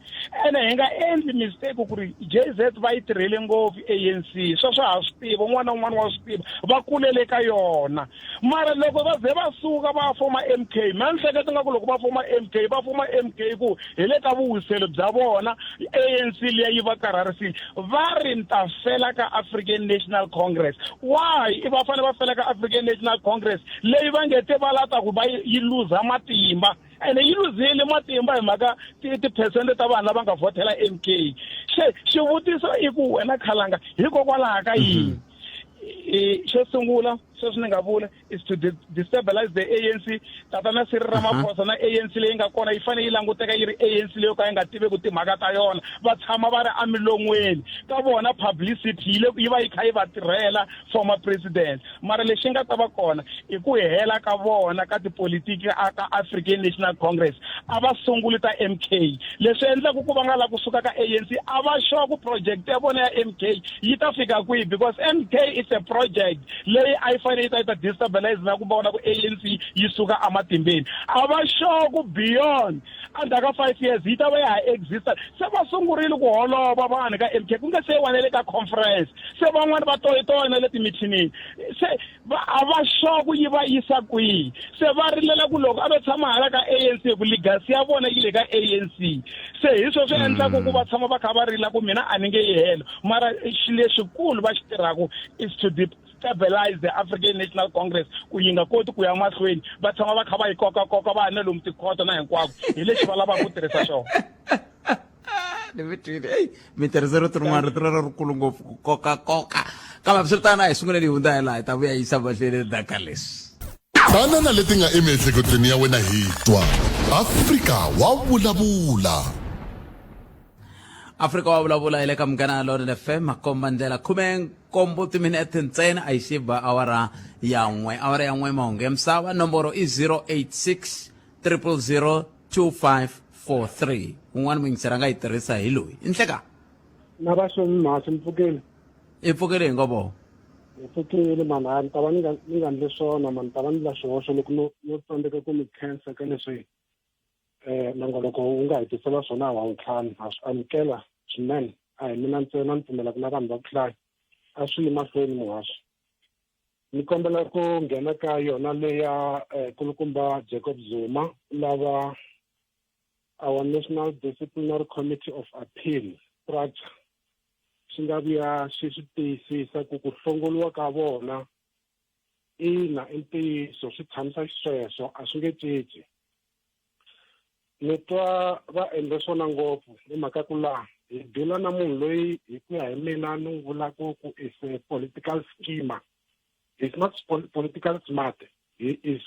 Ene hi nga endli mistake ku ri JZ va yi tirhele ngopfu ANC, sweswo ha swi tiva, un'wana na un'wana wa swi tiva, va kulele ka yona. Mara loko va ze va suka va foma MK, mina ni hleketa nga ku loko va foma MK, va foma MK ku hi le ka vuwiselo bya vona ANC liya yi va karharisile. Va ri ni ta fela ka African National Congress. Why i va fanele va fela ka African National Congress leyi va nge te va la ta ku va yi luza matimba? Ene yi luzile matimba hi mhaka tiphesente ta vanhu lava nga vhotela MK. Xe xivutiso i ku wena Khalanga hikokwalaho ka yini? Xo sungula sweswi ni nga vula is to destabilize the ANC. Tatana Cyril Ramaphosa na ANC leyi nga kona yi fanele yi languteka yi ri ANC leyo ka yi nga tiveki timhaka ta yona, va tshama va ri emilon'weni ka vona, publicity yi le yi va yi kha yi va tirhela former president. Mara lexi nga ta va kona i ku hela ka vona ka tipolitiki a ka African National Congress. A va sunguli ta MK, leswi endlaku ku va nga la kusuka ka ANC a va sure ku project ya vona ya MK yi ta fika kwihi, because MK is a project leyi a yi fanele yi ta yi ta destabilize na ku vona ku ANC yi suka ematimbeni. A va sure ku beyond endzhaku ka 5 years yi ta va ya ha exista. Se va sungurile ku holova vanhu ka MK ku nga se wa na le ka conference, se van'wani va toyitoya na le timithinini, se va a va sure ku yi va yisa kwihi. Se va rilela ku loko a va tshama hala ka ANC ku legacy ya vona yi le ka ANC, se hi swo swi endlaku ku va tshama va kha va rila ku mina a ni nge yi helo. Mara xilo lexikulu va xi tirhaka is to destabilize the African National Congress ku yi nga koti ku ya mahlweni, va tshama va kha va yi kokakoka va ya na lomu tikhoto na hinkwako, hi lexi va lavaka ku tirhisa xona. Ni mi twile, eyi mi tirhise rito rin'wana, rito rero rikulu ngopfu, ku kokakoka. Kambe hambiswiritano a hi sunguleni hi hundza hi laha hi ta vuya yisa mahlweni endzhaku ka leswi. Tana na leti nga emiehleketweni ya wena hi twa Afrika wa vulavula. Afrika wa vulavula hi le ka Munghana Lonene FM, makomba ndlela khume nkombo timinete ntsena a yi xiba awara ya n'we, awara ya n'we mahungu ya misava. Nomboro i 086 000 2543. Un'wana muyingiseri a nga yi tirhisa hi loyi i nhleka na va xomi mhasi mi pfukile. I pfukile hi ngovo. Ni pfukile mani, a ni ta va ni nga ni nga ndli swona mani, ta va ni la xihoxo loko no no tsandzeka ku mi khensa ka leswi nongoloko wu nga hi tisela swona wa ntlhanu. Ha swi amukela swinene, a hi mina ntsena, ni pfumela ku na vanhu va ku hlaya. A swi yi mahlweni muhaxi. Ni kombela ku nghena ka yona leya kulukumba Jacob Zuma lava our National Disciplinary Committee of Appeal structure xi nga vuya xi swi tiyisisa ku ku hlongoliwa ka vona Ina, i ntiyiso swi tshamisa xisweswo a swi nge cinci. Ni twa va endle swona ngopfu hi mhaka ku laha hi deal-a na munhu loyi hi ku ya hi mina ni n'wi vulaka ku is a political schemer. He's not political smart. He is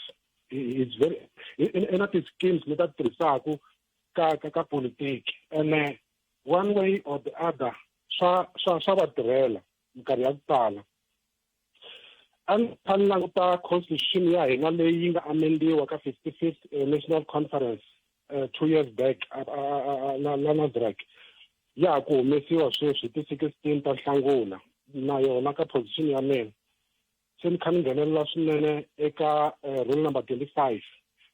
he is very i na ti-schemes leti a ti tirhisaka ka ka ka politiki ene one way or the other swa swa swa va tirhela minkarhi ya ku tala. A ni kha ni languta constitution ya hina leyi yi nga amendiwa ka 55th National Conference 2 years back la Nasrec ya ha ku humesiwa sweswi hi ti-16 ta Nhlangula na yona ka position ya mina se ni kha ni nghenelela swinene eka rule number 25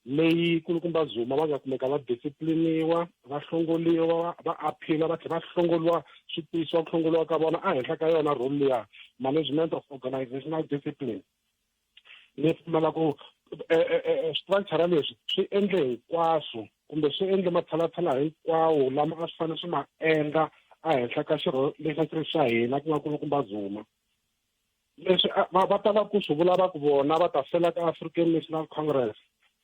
leyi kulukumba Zuma va nga kumeka va discipliniwa va hlongoliwa va appeal va tlhela va hlongoliwa swi tiyisiwa ku hlongoliwa ka vona ehenhla ka yona role liya management of organizational discipline. Ni pfumela ku structure leswi swi endle hinkwaswo kumbe swi endle matshalatshala hinkwawo lama a swi fanele swi ma endla ehenhla ka xirho lexi a xi ri xa hina ku nga kulukumba Zuma. Leswi va ta va ku swi vula va ku vona va ta fela ka African National Congress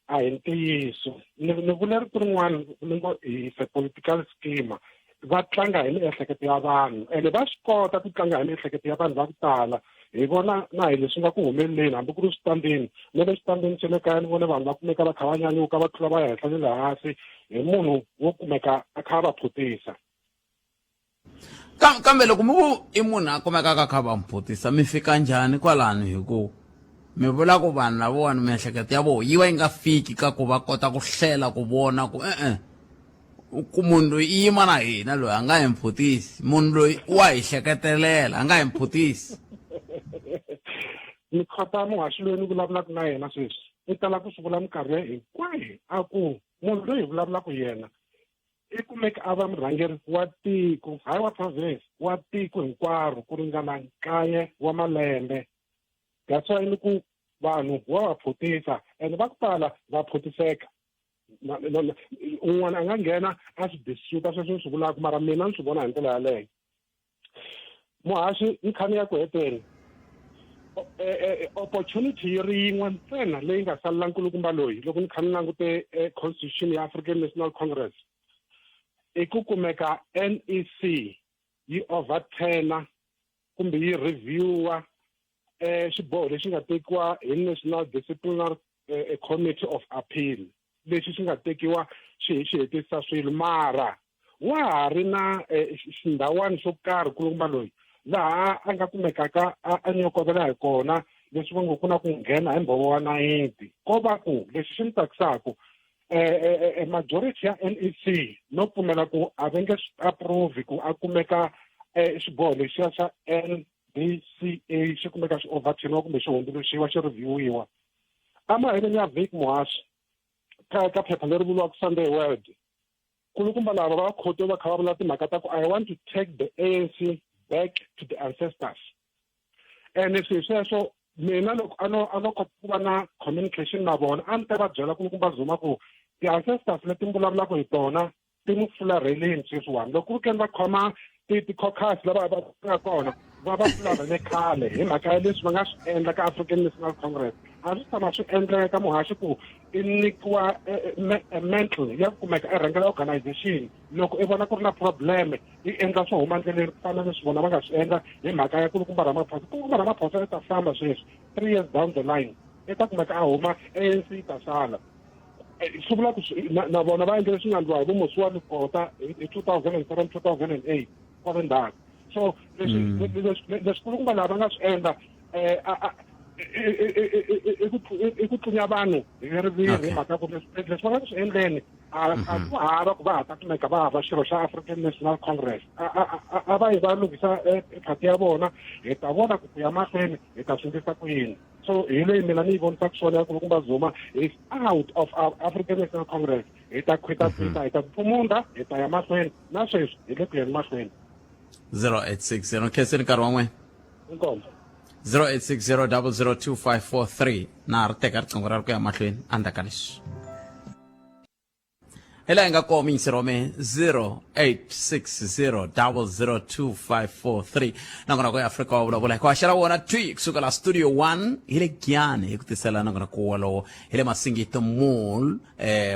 a hi ntiyiso. Ni vule rito rin'wana ni ngo is a political schema. Va tlanga hi miehleketo ya vanhu ene va swi kota ku tlanga hi miehleketo ya vanhu va ku tala. Hi vona na hi leswi nga ku humeleleni hambi ku ri switandini na le switandini swa le kaya ni vone vanhu va kumeka va kha va nyanyuka va tlula va ya henhla ni le hansi hi munhu wo kumeka a kha a va phutisa. Kambe loko mi ku i munhu a kumekaka a kha va mphutisa mi fika njhani kwalano hi ku mi vula ku vanhu lavawani miehleketo ya vona yi va yi nga fiki ka ku va kota ku hlela ku vona ku e-e ku munhu loyi i yima na hina loyi a nga hi mphutisi munhu loyi wa hi hleketelela a nga hi mphutisi. Ni khota muhaxi loyi ni vulavulaka na yena sweswi i tala ku swi vula minkarhi hinkwayo a ku munhu loyi hi vulavulaka yena i kumeka a va murhangeri wa tiko hayi wa province wa tiko hinkwaro ku ringana nkaye wa malembe. That's why ni ku vanhu wa va phutisa ene va ku tala va phutiseka. Un'wana a nga nghena a swi dispute sweswo ni swi vulaka mara mina ni swi vona hi ndlela yaleyo. Muhaxi ni kha ni ya ku heteni opportunity yi ri yin'we ntsena leyi nga salela nkulukumba loyi loko ni kha ni langute constitution ya African National Congress i ku kumeka NEC yi overturna kumbe yi reviewa xiboho lexi nga tekiwa hi National Disciplinary Committee of Appeal lexi xi nga tekiwa xi xi hetisisa swilo mara wa ha ri na xindhawani xo karhi kulukumba loyi laha a nga kumekaka a nyokovela hi kona leswi va ngo ku na ku nghena hi mbhovo wa nayiti ko va ku lexi xi ni tsakisaka majority ya NEC no pfumela ku a va nge swi approve ku a kumeka xiboho lexiya xa NDCA xi kumeka xi overturniwa kumbe xi hundzuluxiwa xi reviewiwa. Emaheleni ya vhiki muhaxi ka ka phepha leri vuriwaka Sunday World kulukumba lava va khoto va kha va vula timhaka ta ku I want to take the ANC back to the ancestors ene swilo sweswo mina loko a no a no kota ku va na communication na vona a ni ta va byela kulukumba Zuma ku ti-ancestors leti mi vulavulaka hi tona ti n'wi fularheleni sweswiwani loko ku ri keni va khoma ti-caucus lava va nga kona va va fularhele khale hi mhaka ya leswi va nga swi endla ka African National Congress a swi tshama swi endleka muhaxi ku i nyikiwa mantle ya ku kumeka i rhangela organization loko i vona ku ri na problem i endla swo huma ndleleni ku fana leswi vona va nga swi endla hi mhaka ya kulukumba Ramaphosa. Kulukumba Ramaphosa i ta famba sweswi 3 years down the line i ta kumeka a huma ANC yi ta sala. Swi vula ku na vona va endle leswi nga endliwa hi vo Mosiuoa Lekota hi 2007 2008 kwale ndzhaku. So leswi leswi kulukumba lava va nga swi endla i ku tlunya vanhu hi riviri hi mhaka ku leswi va nga ku swi endleni a ku hava ku va ha ta kumeka va hava xirho xa African National Congress. A va yi va lunghisa phati ya vona hi ta vona ku ku ya mahlweni hi ta swi endlisa ku yini. So hi leyi mina ni yi vonisaka swona ya kulukumba Zuma is out of our African National Congress. Hi ta khwitakhwita hi ta pfumunda hi ta ya mahlweni na sweswi hi le ku yeni mahlweni. 0860 khenseni nkarhi wa n'wina. Inkomu. 0860 002543 na ha ri teka riqingho ra ri ku ya mahlweni endzhaku ka leswi. Hi laha hi nga kona miyingiseri wa mehe 0860 002543 nakona ku ya Afrika wa vulavula hi ku haxela wona twi kusuka la studio 1 hi le Giyani hi ku tisela nakona ku wolowo hi le Masingita Mall.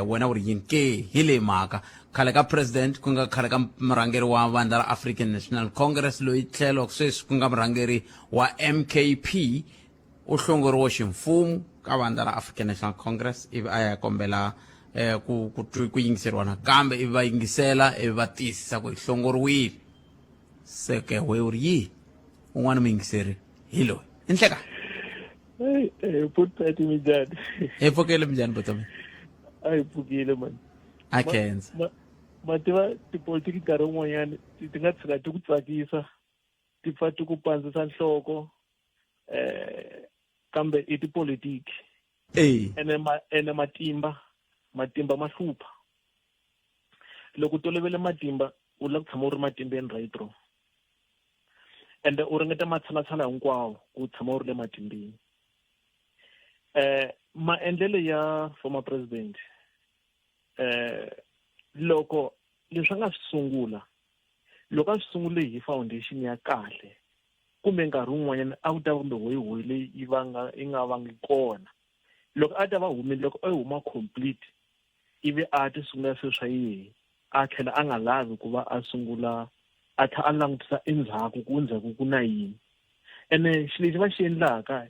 Wena u ri yini ke hi le mhaka khale ka president ku nga khale ka murhangeri wa vandla ra African National Congress loyi tlhelo sweswi ku nga murhangeri wa MKP u hlongoriwe ximfumo ka vandla ra African National Congress ivi a ya kombela ku yingiseriwa nakambe ivi va yingisela ivi va tiyisisa ku hi hlongoriwile. Se ke we u ri yihi un'wana muyingiseri hi loyi i nhleka. Hey, hey, put minjhani? Hi pfukile minjhani butomi? A hi pfukile mani. A khensa. Ma tiva tipolitiki nkarhi wun'wanyana ti nga tshika ti ku tsakisa ti pfa ti ku pandzisa nhloko kambe i tipolitiki. Ene ene matimba matimba ma hlupha. Loko u tolovele matimba u lava ku tshama u ri matimbeni right wrong. Ende u ringeta matshalatshala hinkwawo ku tshama u ri le matimbeni. Maendlelo ya former president loko leswi a nga swi sungula loko a swi sungule hi foundation ya kahle kumbe nkarhi wun'wanyana a ku ta kumbe hoyihoyi leyi yi va nga yi nga vangi kona loko a ta va humile loko a huma complete ivi a ti sungula swilo swa yehe a tlhela a nga lavi ku va a sungula a tlhela a langutisa endzhaku ku ndzhaku ku na yini ene xilo lexi va xi endlaka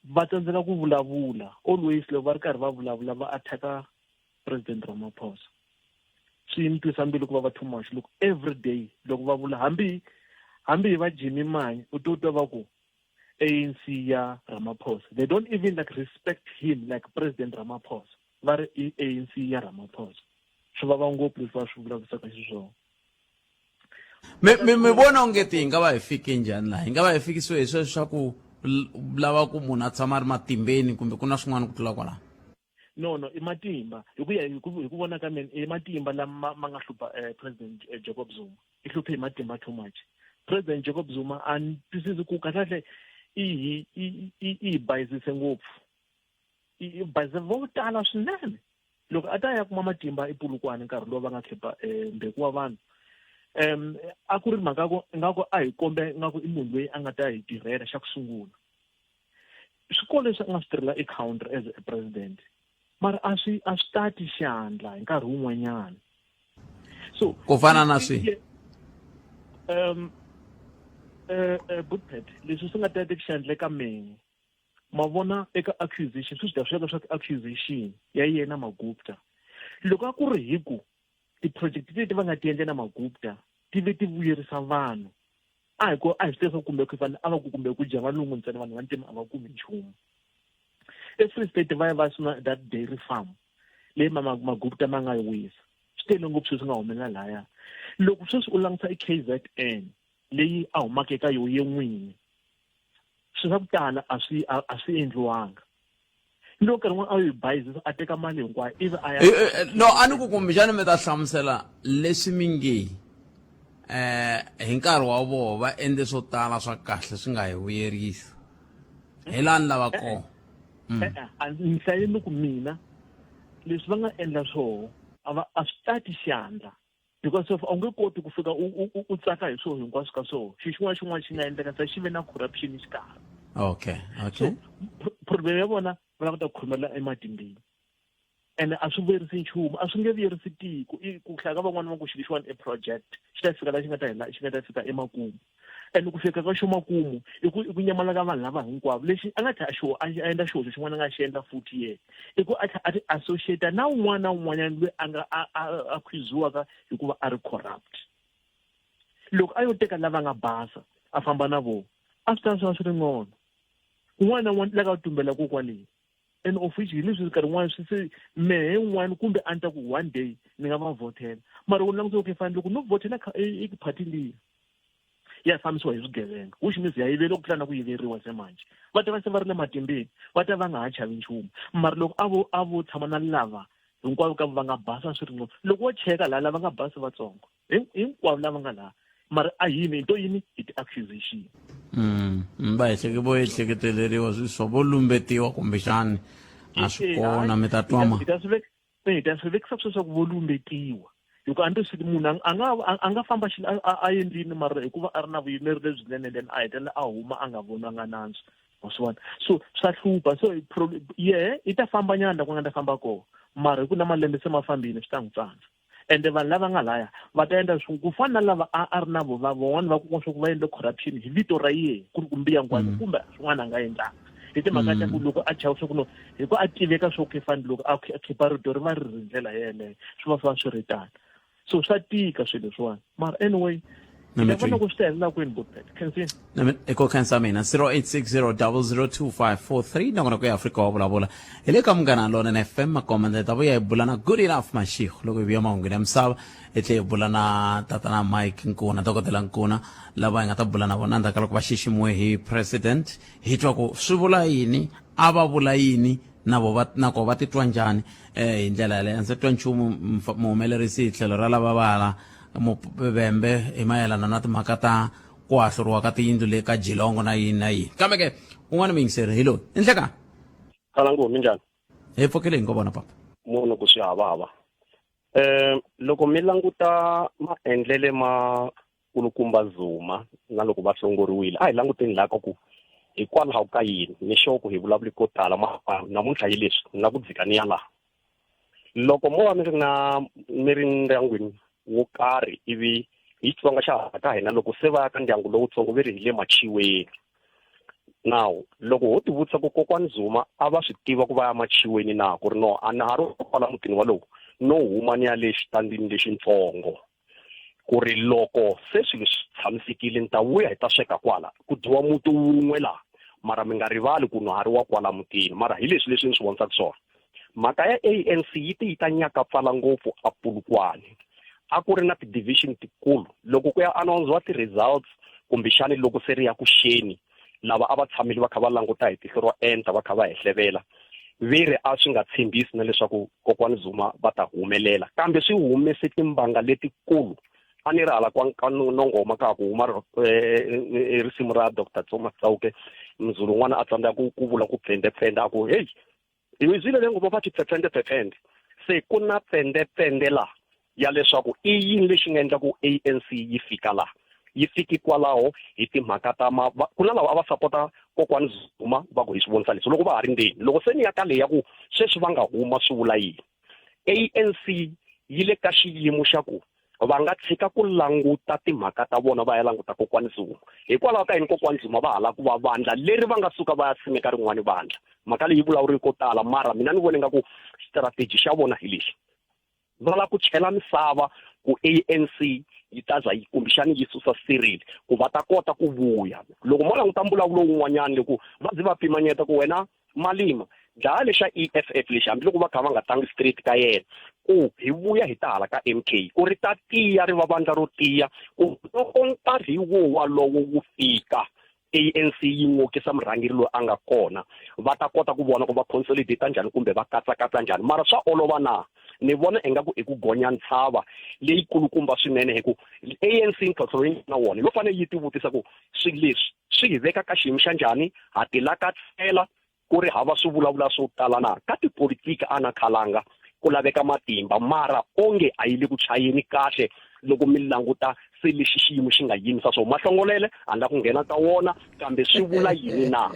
va tsandzeka ku vulavula always loko va ri karhi va vulavula va attack-a President Ramaphosa. Swi ni twisa mbilu ku vava too much loko every day loko va vula hambi hambi hi va Jimmy Manyi u to twa va ku ANC ya Ramaphosa. They don't even like respect him like President Ramaphosa. Va ri i ANC ya Ramaphosa. Swi vava ngopfu leswi va swi vulavurisaka xiswona. Mi vona onge ti hi nga va hi fike njhani laha? Hi nga va hi fikisiwe hi sweswo swa ku lava ku munhu a tshama a ri matimbeni kumbe ku na swin'wana ku tlula kwalaho? No, no, i matimba. Hi ku ya hi ku hi ku vona ka mina i matimba lama ma nga hlupha President Jacob Zuma. I hluphe hi matimba too much. President Jacob Zuma a ni twisisi ku kahlekahle i hi i i i hi bayizise ngopfu. I bayizise vo tala swinene. Loko a ta ya kuma matimba ePolokwane nkarhi lowu va nga khipa Mbeki wa vanhu a ku ri mhaka ku ingaku a hi kombe ingaku i munhu loyi a nga ta hi tirhela xa ku sungula. Swikolo leswi a nga swi tirhela e country as a president mara a swi a swi tati xandla hi nkarhi wun'wanyana. So ku fana na swi Bookpad leswi swi nga tatiki xandla eka mina ma vona eka accusation swi swi swi swa accusation ya yena Magupta loko a ku ri hi ku ti-project leti va nga ti endla na Magupta ti ve ti vuyerisa vanhu a hi ko a hi swi tiva kumbe ku vanhu a va ku kumbe ku dya valungu ntsena vanhu va ntima a va kumi nchumu. E-Free State va ya va sungula that dairy farm leyi Magupta ma nga yi wisa swi tele ngopfu sweswi nga humelela lahaya. Loko sweswi u langutisa i-K_Z_N leyi a humaka eka yo ye n'wini swilo swa ku tala a swi a swi endliwanga loko nkarhi wun'wana a yi bayizisa a teka mali hinkwayo ivi a ya no a ni ku kumbexani mi ta hlamusela leswi mi nge hi nkarhi wa vona va endle swo tala swa kahle swi nga hi vuyerisi hi laha ni lava kona. E-e, a ni hlayeli ku mina leswi va nga endla swoho a va a swi tati xandla because of a wu nge koti ku fika u tsaka hi swona hinkwaswo ka swona xilo xin'wana xin'wana xi nga endleka se xi ve na corruption xikarhi. Okay, okay. So problem ya vona va lava ku ta khomela ematimbeni ene a swi vuyerisi nchumu a swi nge vuyerisi tiko i ku hlaya ka van'wana va ku xilo lexiwani i project xi ta fika laha xi nga ta hela xi nga ta fika emakumu ene ku fika ka xo makumu i ku i ku nyamala ka vanhu lava hinkwavo lexi a nga tlhela a xo a endla xihoxo xin'wana a nga xi endla futhi yena i ku a tlhela a ti associate na un'wana na un'wanyana loyi a nga a a a khuziwaka hikuva a ri corrupt loko a yo teka lava nga basa a famba na vona a swi ta swi va swi ri ngcono un'wana na un'wana la ka tumbela kokwaleni and of which hi leswi nkarhi wun'wana swi se mehe un'wana kumbe a ni ta ku one day ni nga va vhotela mara u langutisa okay fine loko no vhotela i party liya ya fambisiwa hi swigevenga which means ya yiveriwa ku tlula na ku yiveriwa se manje va ta va se va ri le matimbeni va ta va nga ha chavi nchumu mara loko a vo a vo tshama na lava hinkwavo ka va nga basa swi ri ngcono loko wo cheka laha lava nga basa vatsongo hinkwavo lava nga laha mara a yini into yini hi ti-accusation. Va ehleke vo ehleketeleriwa swi swa vo lumbetiwa kumbexani a swi kona mi ta twa ma hi ta swi veka. E ta swi vekisa sweswo ku vo lumbetiwa hi ku a ndzi swi munhu a nga a nga famba xi a endlini mara hikuva a ri na vuyimeri lebyinene then a hetelela a huma a nga vonanga nandzu wa swi vona so swa hlupha so yehe i ta famba nyana la ku nga ta famba kona mara hi ku na malembe se ma fambile swi ta n'wi tsandza ende vanhu lava nga laya va ta endla swi ku fana na lava a a ri na vo va van'wana va kuma swa ku va endle corruption hi vito ra yena ku ri ku mbiya ngwazi mm. kumbe swin'wana a nga endlanga hi timhaka ta ku mm. loko a chava swa ku no hi ku a tiveka swo kefani loko a khipa rito ri va ri ri ndlela yeleyo swi va swi va swi ri tano so swa tika swilo leswiwani mara anyway hi vona ku swi ta helela kwini botbet khensini i ku khensa mina 0860002543 nakona ku ya afrika wa vulavula hi le ka munghana lonene fm makomende ta vuya hi bula na good enough mashiko loko hi vuya mahungwini ya misava hi tlhe hi bula na tatana mike nkuna dokodela nkuna lava hi nga ta bula na vona endzhaku ka loko va xiximiwe hi president hi twa ku swi vula yini a va vula yini na vo va na ko va titwa njhani eh hi ndlela yaleyo a ndzi twa nchumu muhumelerisi hi tlhelo ra lava va hala muvembe hi mayelana na timhaka ta ku hahluriwa ka tiyindlu le ka jilongo na yini na yini kambe ke un'wana muyingiseri hi loyi i nhlekani Khalangu minjhani hi pfukile hi ngo vona papa munhu ku swi havava um loko mi languta maendlele ma kulukumba Zuma na loko va hlongoriwile a hi languteni laha ka ku hikwalaho ka yini ni sure ku hi vulavuli ko tala ma namuntlha hi leswi ni la ku dzika ni ya laha loko mo va mi ri na mi ri ndyangwini wo karhi ivi hi Xitsonga xa hala ka hina loko se va ya ka ndyangu lowutsongo ve ri hi le machiweni now loko ho tivutisa ku kokwani Zuma a va swi tiva ku va ya machiweni na ku ri no a na ha ri kwala mutini walowu no huma ni ya le xitandini lexintsongo ku ri loko se swilo swi tshamisekile ni ta vuya hi ta sweka kwala ku dyiwa muti wun'we laha mara mi nga rivali ku nwa ha ri wa kwala mutini mara hi leswi leswi ni swi vonisaka swona mhaka ya ANC yi te yi ta nyakapfala ngopfu a Polokwane a ku ri na ti-division tikulu loko ku ya announce-wa ti-results kumbexani loko se ri ya ku xeni lava a va tshamile va kha va languta hi tihlo ro enta va kha va hehlevela ve ri a swi nga tshembisi na leswaku kokwani Zuma va ta humelela kambe swi humese timbanga letikulu a ni ri hala kwa ka nongoma ka ha ku huma eh, eh, eh, risimu ra Dr Thomas Chauke mzulu un'wana a tsandzeka ku ku vula ku pfende pfende a ku heyi hi zwile le ngoma va ti pfepfende pfepfende se ku na pfende pfende la ya leswaku i yini lexi nga endla ku ANC yi fika laha yi fiki kwalaho hi timhaka ta ma ku na lava a va sapota kokwani Zuma va ku hi swi vonisa leswi loko va ha ri ndzeni loko se ni ya ka leyi ya ku sweswi va nga huma swi vula yini ANC yi le ka xiyimo xa ku va nga tshika ku languta timhaka ta vona va ya languta kokwani Zuma hikwalaho ka yini kokwani Zuma va ha lava ku va vandla leri va nga suka va ya simeka rin'wani vandla mhaka leyi vulavuriwi ko tala mara mina ni vona ingaku strategy xa vona hi lexi va lava ku chela misava ku ANC yi ta za yi kumbexani yi susa Cyril ku va ta kota ku vuya loko mo languta mbulavulo wun'wanyana loko va ze va pimanyeta ku wena Malima dlaya lexa EFF lexi hambiloko va kha va nga tangi straight ka yena ku hi vuya hi ta hala ka MK ku ri ta tiya ri va vandla ro tiya ku loko nkarhi wo walowo wu fika ANC yi n'okisa murhangeri loyi a nga kona va ta kota ku vona ku va consolidate njhani kumbe va katsakatsa njhani mara swa olova na ni vona ingaku i ku gonya ntshava leyikulukumba swinene hi ku ANC ntlhontlho loyi nga na wona yo fanele yi tivutisa ku swilo leswi swi hi veka ka xiyimo xa njhani ha tilakatsela ku ri hava swi vulavula swo tala na ka tipolitiki a na khalanga ku laveka matimba mara onge a yi le ku chayeni kahle loko mi languta se lexi xiyimo xi nga yimisa swo mahlongolele a ni la ku nghena ka wona kambe swi vula yini na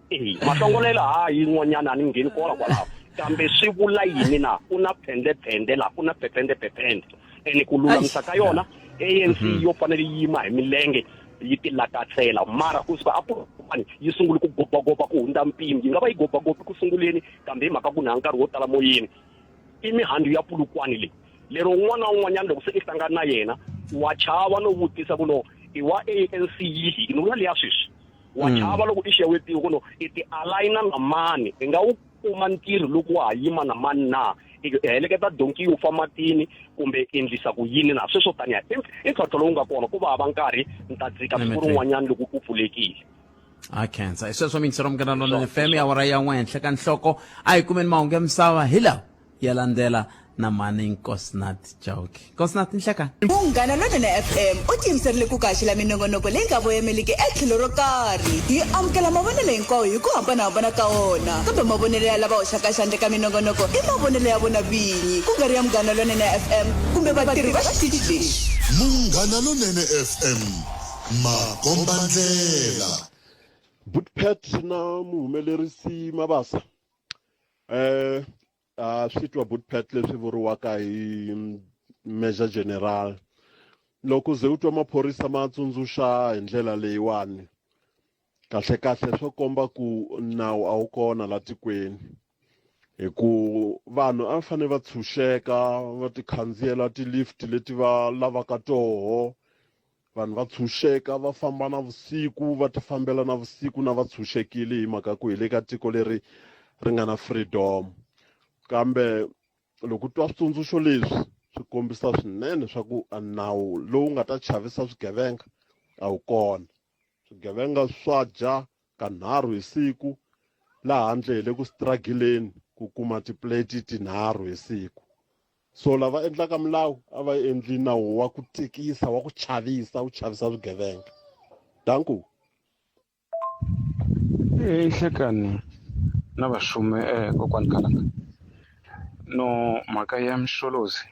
e mahlongolele ha yin'wanyana a ni ngheni kona kwalaho kambe swi vula yini na ku na phendlephende laha ku na phephendephephende ene ku lulamisa ka yona ANC mhm. yo fanele yi yima hi milenge yi tilakatsela mara kusuka a Polokwane yi sungule ku gobagoba ku hundza mpimo yi nga va yi gobagobi ku sunguleni kambe hi mhaka ku na nkarhi wo tala moyeni i mihandzu ya Polokwane leyi lero un'wana na un'wanyana loko se i hlangana na yena wa chava no vutisa ku no i wa ANC yihi ni vula leya sweswi wa mm. chava loko i xewetiwe ku no i ti alayina na mani i nga wu kuma ntirho loko wa ha yima na mani na i heleketa donki yo fa matini kumbe endlisa ku yini na sweswo taniya i ntlhontlho lowu nga kona ku va hava nkarhi ni ta dzika siku rin'wanyana loko ku pfulekile a khensa hi sweswo mingisero munghana lonene fm ya awara ya n'we henhla ka nhloko a hi kumeni mahungu ya misava hi lawa ya landzela Na mhani Nkosinathi Chauke. Nkosinathi nhlekani. Munghana Lonene FM u tiyimiserile ku ku haxela minongonoko leyi nga voyemeliki etlhelo ro karhi. Hi amukela mavonelo hinkwawo hi ku hambana-hambana ka wona, kambe mavonelo ya lava hoxaka xandla eka minongonoko i mavonelo ya vona vinyi, ku nga ri ya Munghana Lonene FM kumbe vatirhi va xitichi lexi. Munghana Lonene FM, makombandlela. Bootpat na muhumelerisi Mabasa eh a swi twa Bootpat leswi vuriwaka hi Major General loko ze u twa maphorisa ma tsundzuxa hi ndlela leyiwani kahle kahle swo komba ku nawu a wu kona la tikweni hi ku vanhu a va fanele va tshunxeka va ti khandziyela ti-lift leti va lavaka toho vanhu va tshunxeka va famba na vusiku va ti fambela na vusiku na va tshunxekile hi mhaka ku hi le ka tiko leri ri nga na freedom kambe loko u twa switsundzuxo leswi swi kombisa swinene swa ku nawu lowu nga ta chavisa swigevenga a wu kona swigevenga swa dya kanharhu hi siku laha handle hi le ku struggle-ni ku kuma tiplate tinharhu hi siku so lava endlaka milawu a va endli nawu wa ku tikisa wa ku chavisa wu chavisa swigevenga danku Hey, hlekani na vaxumi eh kokwani Khalanga no mhaka ya Msholozi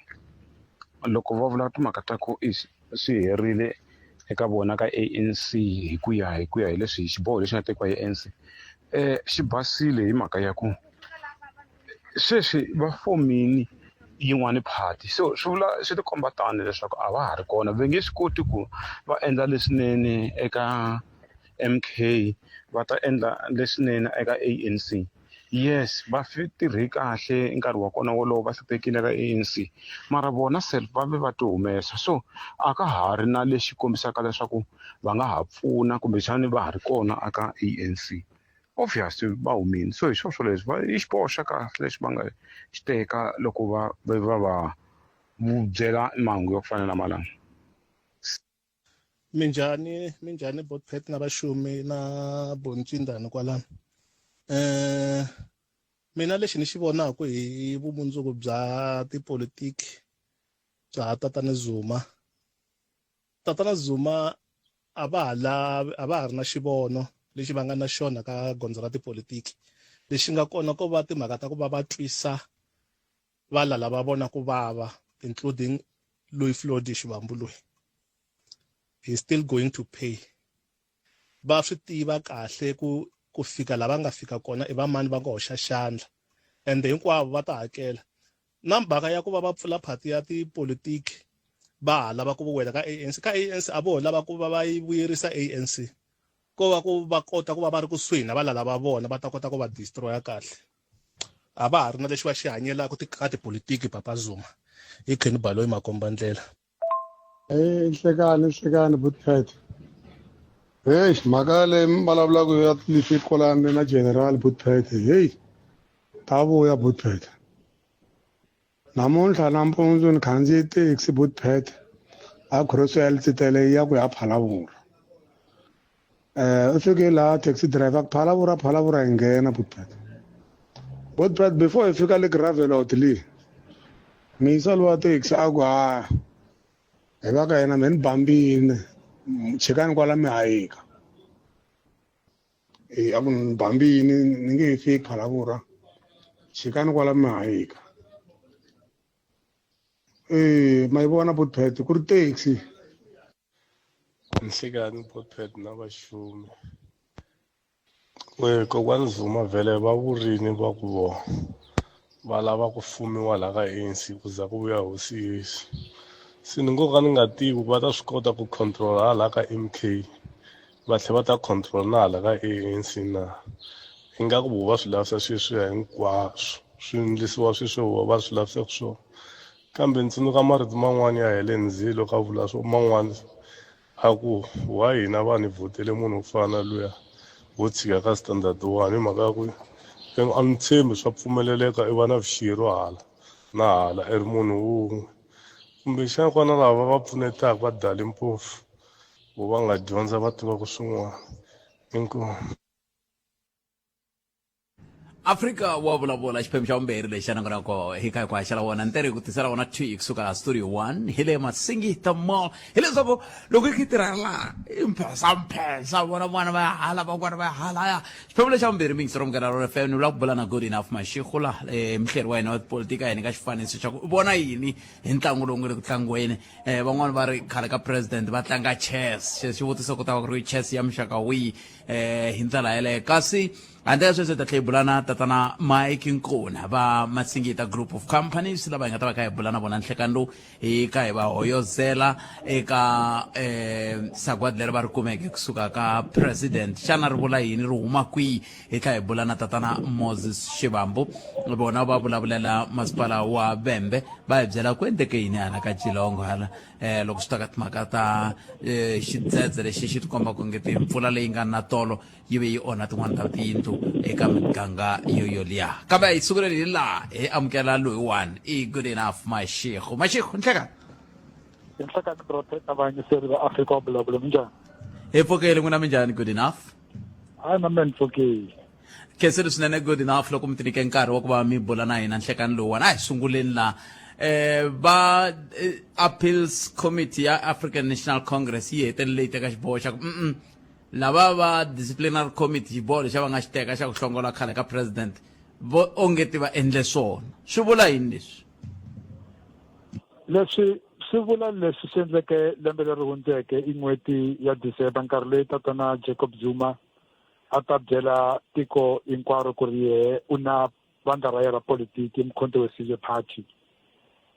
loko va vula timhaka ta ku i swi herile eka vona ka ANC hi ku ya hi ku ya hi leswi xiboho lexi nga tekiwa hi ANC xi basile hi mhaka ya ku sweswi va fomini yin'wani party so swi vula swi ti komba tano leswaku a va ha ri kona va nge swi koti ku va endla leswinene eka M_K va ta endla leswinene eka A_N_C yes va tirhe kahle nkarhi wa kona wolowo va hluphekile ka A_N_C mara vona self va ve va ti humesa so a ka ha ri na lexi kombisaka leswaku va nga ha pfuna kumbexani va ha ri kona aka A_N_C. Obviously va humile so hi swona swoleswo va i xiboho xa kahle lexi va nga xi teka loko va va va va byela mahungu ya ku fana na malama. Minjhani minjhani Botpet na vaxumi na Boncindani kwalano eh mina lexi ni xi vonaka hi vumundzuku bya tipolitiki bya tatana Zuma Tatana Zuma a va ha lavi a va ha ri na xivono lexi va nga na xona ka gondzo ra tipolitiki lexi nga kona ko va timhaka ta ku va va twisa valala va vona ku vava including loyi Floyd Shivambu loyi he still going to pay va swi tiva kahle ku ku fika la va nga fika kona i va mani va nga hoxa xandla ende hinkwavo va ta hakela na mhaka ya ku va va pfula phati ya tipolitiki va ha lava ku wela ka ANC ka ANC a vo lava ku va va yi vuyerisa ANC ko va ku va kota ku va va ri kusuhi na valala va vona va ta kota ku va destroya kahle a va ha ri na lexi va xi hanyelaka ka tipolitiki papa Zuma hi Kenny Baloyi makomba ndlela Hey, nhlekani nhlekani Bootpad heyi mhaka leyi mi vulavulaka ya tilifit kwalano na general Bootpad heyi ta vuya Bootpad namuntlha nampundzu ni khandziye taxi Bootpad a cross ya Letsitele yi ya ku ya Phalaborwa u fike laha taxi driver ku Phalaborwa Phalaborwa yi nghena Bootpad Bootpad before hi fika le Gravelot le miyisa lowa taxi a ku ha hi va ka yena me ni bambini chikani kwala mi hayika e a ku ni bambini ni nge he fiki Phalaborwa chikani kwala mi hayika e ma yi vona Bootpad ku ri taxi Nhlikani Bootpad na vaxumi we kokwani Zuma vhele va vurini va ku vo va lava ku fumiwa la ka ANC ku za ku vuya hosi Yesu se ni ngo ka ni nga tivi ku va ta swi kota ku control hala ka M_K va tlhela va ta control na hala ka A_N_C na ingaku vo va swi lavisa sweswiya hinkwaswo swi endlisiwa sweswo vo va swi lavisaka swona kambe ni tsundzuka marito man'wani ya Helen Zille ka vula swo man'wani a ku why hina vanhu hi vhotele munhu wo fana na luya wo tshika ka standard one hi mhaka ya ku a ni tshembi swa pfumeleleka i va na vuxirho hala na hala i ri munhu wun'we kumbexana kwana lava va va pfunetaka va Dali Mpofu vo va nga dyondza va tivaka swin'wana inkomu. Afrika wa vulavula xiphemu xa vumbirhi lexi xa nongonoko hi kha hi ku haxela wona ntirho hi ku tisela wona thwi kusuka studio 1 hi le Masingita Mall hileswaku loko yi tirha laha i mphesa mphesa vona van'wana va ya hala van'wana va ya halaya xiphemu lexa vumbirhi mingisi ro Munghana Lonene FM ni vula ku bula na Good Enough Mashego la muhleri wa hina wa tipolitiki a hi nyika xifaniso xa ku u vona yini hi ntlangu lowu nga le ku tlangiweni van'wana va ri khale ka president va tlanga chess xivutiso ku ta va ku ri chess ya muxaka wihi hi ndlela yeleyo kasi Handle ka sweswo hi ta tlhela hi bula na tatana Mike Nkuna va Masingita Group of Companies lava hi nga ta va kha hi bula na vona nhlekani lowu hi ka hi va hoyozela eka sagwadi leri va ri kumeke kusuka ka president xana ri vula yini ri huma kwihi hi tlhela hi bula na tatana Moses Shivambu vona va vulavulela masipala wa Vhembe va hi byela ku endleke yini hala ka Geelong hala loko swi ta ka timhaka ta xidzedze lexi xi tikomba ku nge timpfula leyi nga na tolo yi ve yi onha tin'wana ta tiyindlu eka miganga yo yoliya kambe hi sunguleni hi laha hi amukela loyiwani i good enough mashego mashego nhlekani nhlekani protecta vayingiseri va afrika wa vulavula minjhani hi pfukile n'wina minjhani good enough hayi na mina ni pfukile khensile swinene good enough loko mi tinike nkarhi wa ku va mi bula na hina nhlekani lowuwani a hi sunguleni laha va appeals committee ya African National Congress yi hetelele yi teka xiboho xa ku Lava va disciplinary committee xiboho lexi va nga xi teka xa ku hlongola khale ka president vo ongeti va endle swona. Swi vula yini leswi? Leswi swi vula leswi swi endleke lembe leri hundzeke i n'hweti ya December nkarhi loyi tatana Jacob Zuma a ta byela tiko hinkwaro ku ri yehe u na vandla ra yena ra politiki Mkhonto we Sizwe Party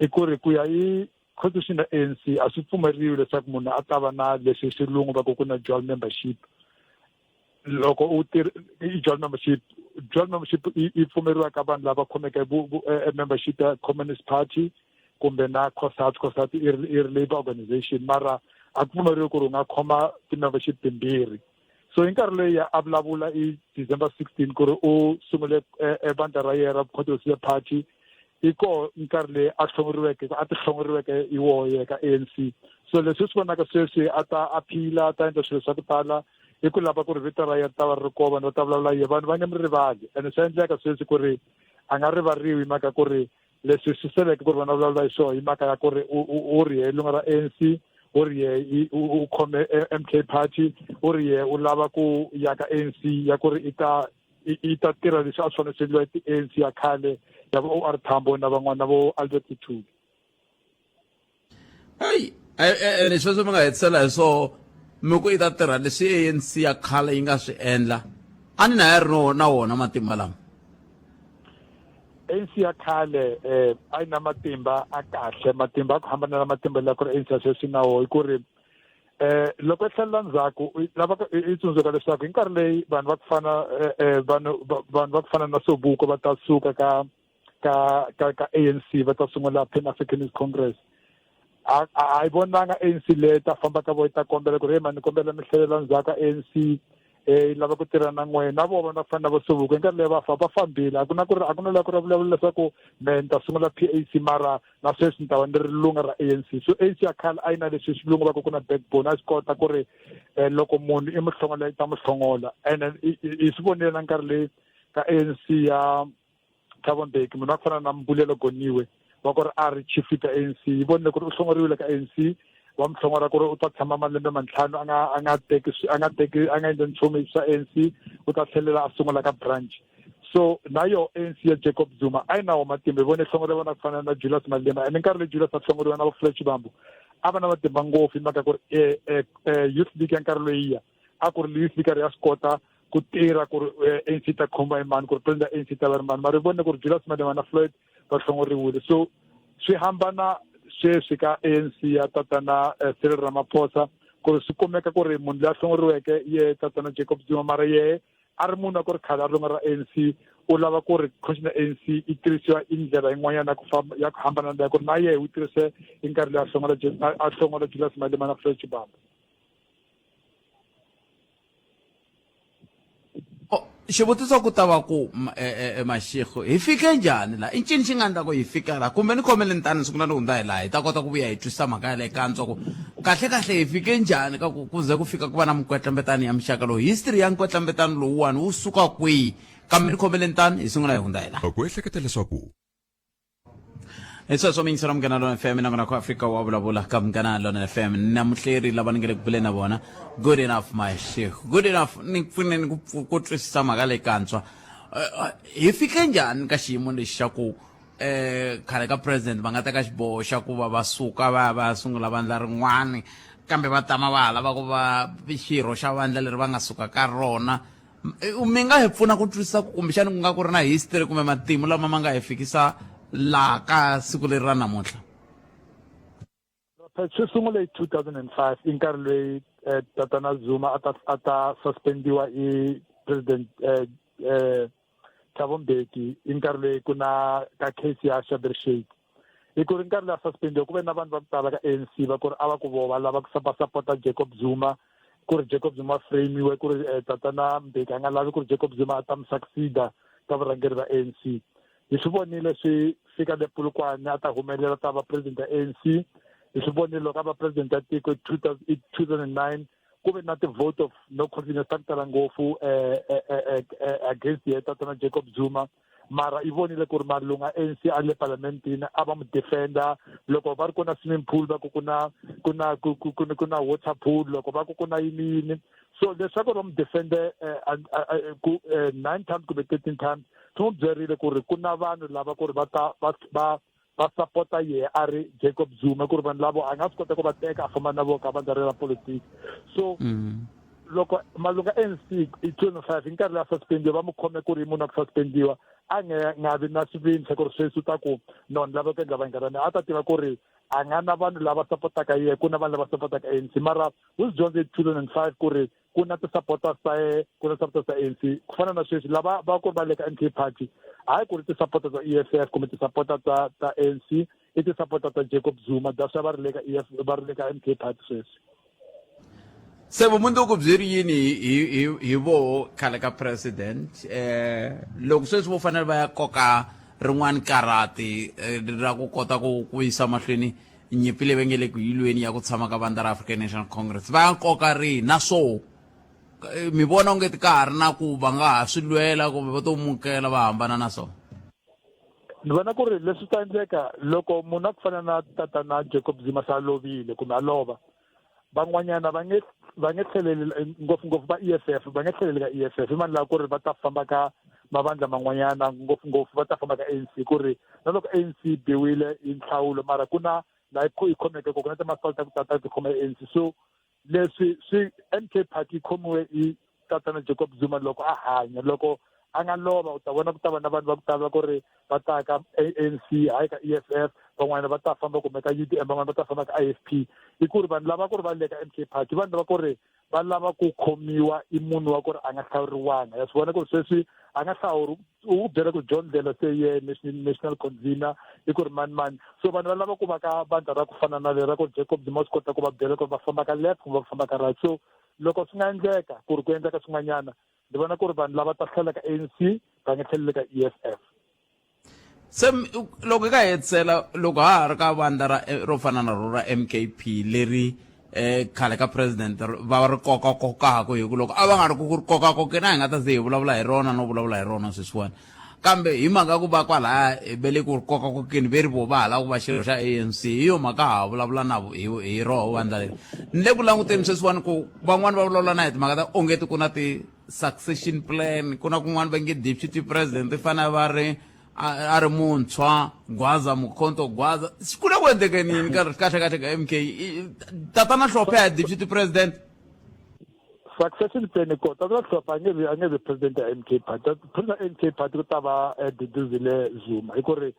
i ku ri ku ya hi Constitution ya ANC a swi pfumeriwi leswaku munhu a ta va na leswi xilungu va ku ku na dual membership loko u tirh i dual membership dual membership yi pfumeriwa ka vanhu lava khomeke membership ya Communist Party kumbe na COSATU COSATU i ri labor organization mara a ku pfumeriwi ku ri u nga khoma ti-membership timbirhi so hi nkarhi loyi a vulavula i December 16 ku ri u sungule vandla ra yena ra Vukhontosile Party hi koho nkarhi leyi a hlongoriweke a ti hlongoriweke hi woye ka ANC so leswi swi vonaka sweswi a ta aphila a ta endla swilo swa ku tala hi ku lava ku ri vito ra yena ta va ri kona vanhu va ta vulavula ye vanhu va nge mi rivali ene swa endleka sweswi ku ri a nga rivariwi hi mhaka ku ri leswi swi seleke ku ri vanhu va vulavula hi swona hi mhaka ya ku ri u ri ye lunga ra ANC u ri ye u khome MK party u ri ye u lava ku ya ka ANC ya ku ri i ta yi ta tirha leswi a swi fanele swi endliwa hi ti-ANC ya khale ya vo OR Tambo na van'wana na vo Albert Luthuli heyi ene sweswo mi nga hetisela hi swoho mi ku yi ta tirha leswi ANC ya khale yi nga swi endla a ni na ya ri no na wona matimba lama ANC ya khale eh a yi na matimba a kahle matimba a ku hambana na matimba la ku ri ANC ya sweswi na wo i ku ri eh loko i tlhelela ndzhaku lava i tsundzuka leswaku hi nkarhi leyi vanhu va ku fana vanhu vanhu va ku fana na Sobukwe va ta suka ka ka ka ka ANC va ta sungula Pan Africanist Congress a a yi vonanga ANC leyi ta famba ka vo yi ta kombela ku ri hey mani kombela mi tlhelela ndzhaku ka ANC eh yi lava ku tirha na n'wina na vona va fana na vo Sobukwe hi nkarhi leyi va fa va fambile a ku na ku ri a ku na la ku ri vulavula leswaku me ni ta sungula PAC mara na sweswi ni ta va ni ri lunga ra ANC so ANC ya khale a yi na leswi xilungu va ku ku na backbone a swi kota ku ri loko munhu i muhlongola yi ta muhlongola ene hi swi vonile na nkarhi leyi ka ANC ya Thabo Mbeki munhu wa ku fana na Mbulelo Goniwe wa ku ri a ri chief ka ANC yi vonile ku ri u hlongoriwile ka ANC va mu hlongora ku ri u ta tshama malembe mantlhanu a nga a nga teki a nga teki a nga endli nchumu swa ANC u ta tlhelela a sungula ka branch so na yo ANC ya Jacob Zuma a yi na wo matimba hi vone hlongoriwa na ku fana na Julius Malema ene nkarhi leyi Julius a hlongoriwa na vo Floyd Shivambu a va na matimba ngopfu hi mhaka ku ri youth league ya nkarhi loyiya a ku ri youth league ya swi kota ku tirha ku ri ANC ta khoma i mani ku ri president ya ANC ta va ri mani mara hi vone ku ri Julius Malema na Floyd va hlongoriwile so swi hambana sweswi ka ANC ya tatana Cyril Ramaphosa ku ri swi kumeka ku ri munhu loyi a hlongoriweke ye tatana Jacob Zuma mara yehe a ri munhu a ku ri khale a ri lunga ra ANC u lava ku ri constitution ya ANC yi tirhisiwa i ndlela yin'wanyana ya ku famba ya ku hambana na ku ri na yehe u tirhise hi nkarhi loyi a hlongola a hlongola Julius Malema na Floyd Shivambu xivutiso ku ta va ku mashego hi fike njhani laha i ncini xi nga endla ku hi fika laha kumbe ni khomeleni tani siku na ni hundza hi laha hi ta kota ku vuya hi twisisa mhaka yaleyo kantswa ku kahle kahle hi fike njhani ka ku ku ze ku fika ku va na minkwetlambetano ya muxaka lowu history ya nkwetlambetano lowuwani wu suka kwihi kambe ni khomeleni tani hi sungula hi hundza hi laha Ku ehleketa leswaku hi sweswo miyingiselo Munghana Lona FM nakona ku Afrika wa vulavula ka Munghana Lona FM na muhleri lava ni nge le ku buleni na vona good enough my sheikh good enough ni pfuneni ku twisisa mhaka leyi kantswa hi fike njhani ka xiyimo lexi xa ku eh khale ka president va nga teka xiboho xa ku va va suka va ya va ya sungula vandla rin'wani kambe va tama va ha lava ku va xirho xa vandla leri va nga suka ka rona mi nga hi pfuna ku twisisa ku kumbexani ku nga ku ri na history kumbe matimu lama ma nga hi fikisa laha ka siku leri ra namuntlha Swi sungule hi 2005 i nkarhi loyi eh, tatana Zuma a ta a ta suspendiwa i president eh, eh, Thabo Mbeki i nkarhi loyi ku na ka case ya Shabir Sheikh i ku ri nkarhi loyi a suspendiwa ku ve na vanhu va ku tala ka ANC va ku ri a va ku vo va lava ku va sapota Jacob Zuma ku ri Jacob Zuma framiwe ku ri eh, tatana Mbeki a nga lavi ku ri Jacob Zuma a ta mi succeeda ka vurhangeri bya ANC hi swi vonile swi fika le Polokwane a ta humelela ta va president ya ANC hi swi vonile loko a va president ya tiko hi 2009 ku ve na ti-vote of no confidence ta ku tala ngopfu eh, eh, eh, against ye tatana Jacob Zuma mara i vonile ku ri malungu a ANC a le palamentini a va mu defender loko va ri ku na swimming pool va ku ku na ku na ku ku ku na water pool loko va ku ku na yini yini so leswaku va mu defende ku nine times kumbe 13 times swi n'wi byerile ku ri ku na vanhu lava ku ri va ta va va va sapota yehe a ri Jacob Zuma ku ri vanhu lavo a nga swi kota ku va teka a famba na vona ka vandla ra politiki so loko malunga ANC hi 2005 hi nkarhi lowu a suspendiwa va mu khome ku ri munhu wa ku suspendiwa a nge nga vi na xivindzi xa ku ri sweswi u ta ku no ni lava ku endla vanghana a ta tiva ku ri a nga na vanhu lava sapotaka yehe ku na vanhu lava sapotaka ANC mara u swi dyondze hi 2005 ku ri ku na ti-supporters ta ye ku na supporters ta ANC ku fana na sweswi lava va ku ri va le ka MK party hayi ku ri ti-supporter ta EFF kumbe ti-supporter ta ta ANC i ti-supporter ta Jacob Zuma that's why va ri le ka EF va ri le ka MK party sweswi se vumundzuku byi ri yini hi hi hi voho khale ka president eh loko sweswi vo fanele va ya koka rin'wana karati ra ku kota ku ku yisa mahlweni nyimpi leyi va nge le ku yilweni ya ku tshama ka vandla ra African National Congress va ya nkoka rihi na swo eh, mi vona onge ti ka ha ri na ku va nga ha swi lwela kumbe va to mukela va hambana na swona ni vona ku ri leswi ta endleka loko munhu a ku fana na tatana Jacob Zuma se a lovile kumbe a lova van'wanyana va nge va nge tlheleli ngopfungopfu va EFF va nge tlheleli ka EFF i mani lava ku ri va ta famba ka mavandla man'wanyana ngopfungopfu va ta famba ka ANC ku ri na loko ANC yi biwile hi nhlawulo mara ku na laha yi khomeke ko ku na timasipala ta ku tata ti khoma ANC so leswi swi MK party yi khomiwe hi tatana Jacob Zuma loko a hanya loko a nga lova u ta vona ku ta va na vanhu va ku tala ku ri va ta ka ANC hayi ka EFF van'wana va ta famba kumbe ka UDM van'wana va ta famba ka IFP i ku ri vanhu lava ku ri va le ka MK party vanhu lava ku ri va lava ku khomiwa i munhu wa ku ri a nga hlawuriwanga ya swi vona ku ri sweswi a nga hlawuri u byela ku John Ndlela se ye national convener i ku ri mani mani so vanhu va lava ku va ka vandla ra ku fana na leri ra ku Jacob Zuma swi kota ku va byela ku ri va famba ka left kumbe va famba ka right so loko swi nga endleka ku ri ku endleka swin'wanyana ndzi vona ku ri vanhu lava ta tlhela ka ANC va nga tlheleli ka EFF se loko hi ka hetisela loko ha ha ri ka vandla ra ro fana na ro ra MKP leri eh khale ka president va ri kokakokaka hi ku loko a va nga ri ku ri kokakokeni a hi nga ta ze hi vulavula hi rona no vulavula hi rona sweswiwani kambe hi mhaka ku va kwalaya ve le ku ri kokakokeni ve ri vo va ha lava ku va xirho xa ANC hi yo mhaka ha vulavula na hi hi roho vandla leri ni le ku languteni sweswiwani ku van'wani va vulavula na hi timhaka ta onge ti ku na ti-succession plan ku na kun'wana va nge deputy president i fanele va ri a ri muntshwa gwaza mukhonto gwaza ku le ku endlekeni yini kahle kahle ka MK tatana Hlophe a deputy president succession plan ko tatana Hlophe a nge vi a nge vi president ya MK party president ya MK party ku ta va eh, Duduzile Zuma hi ku ri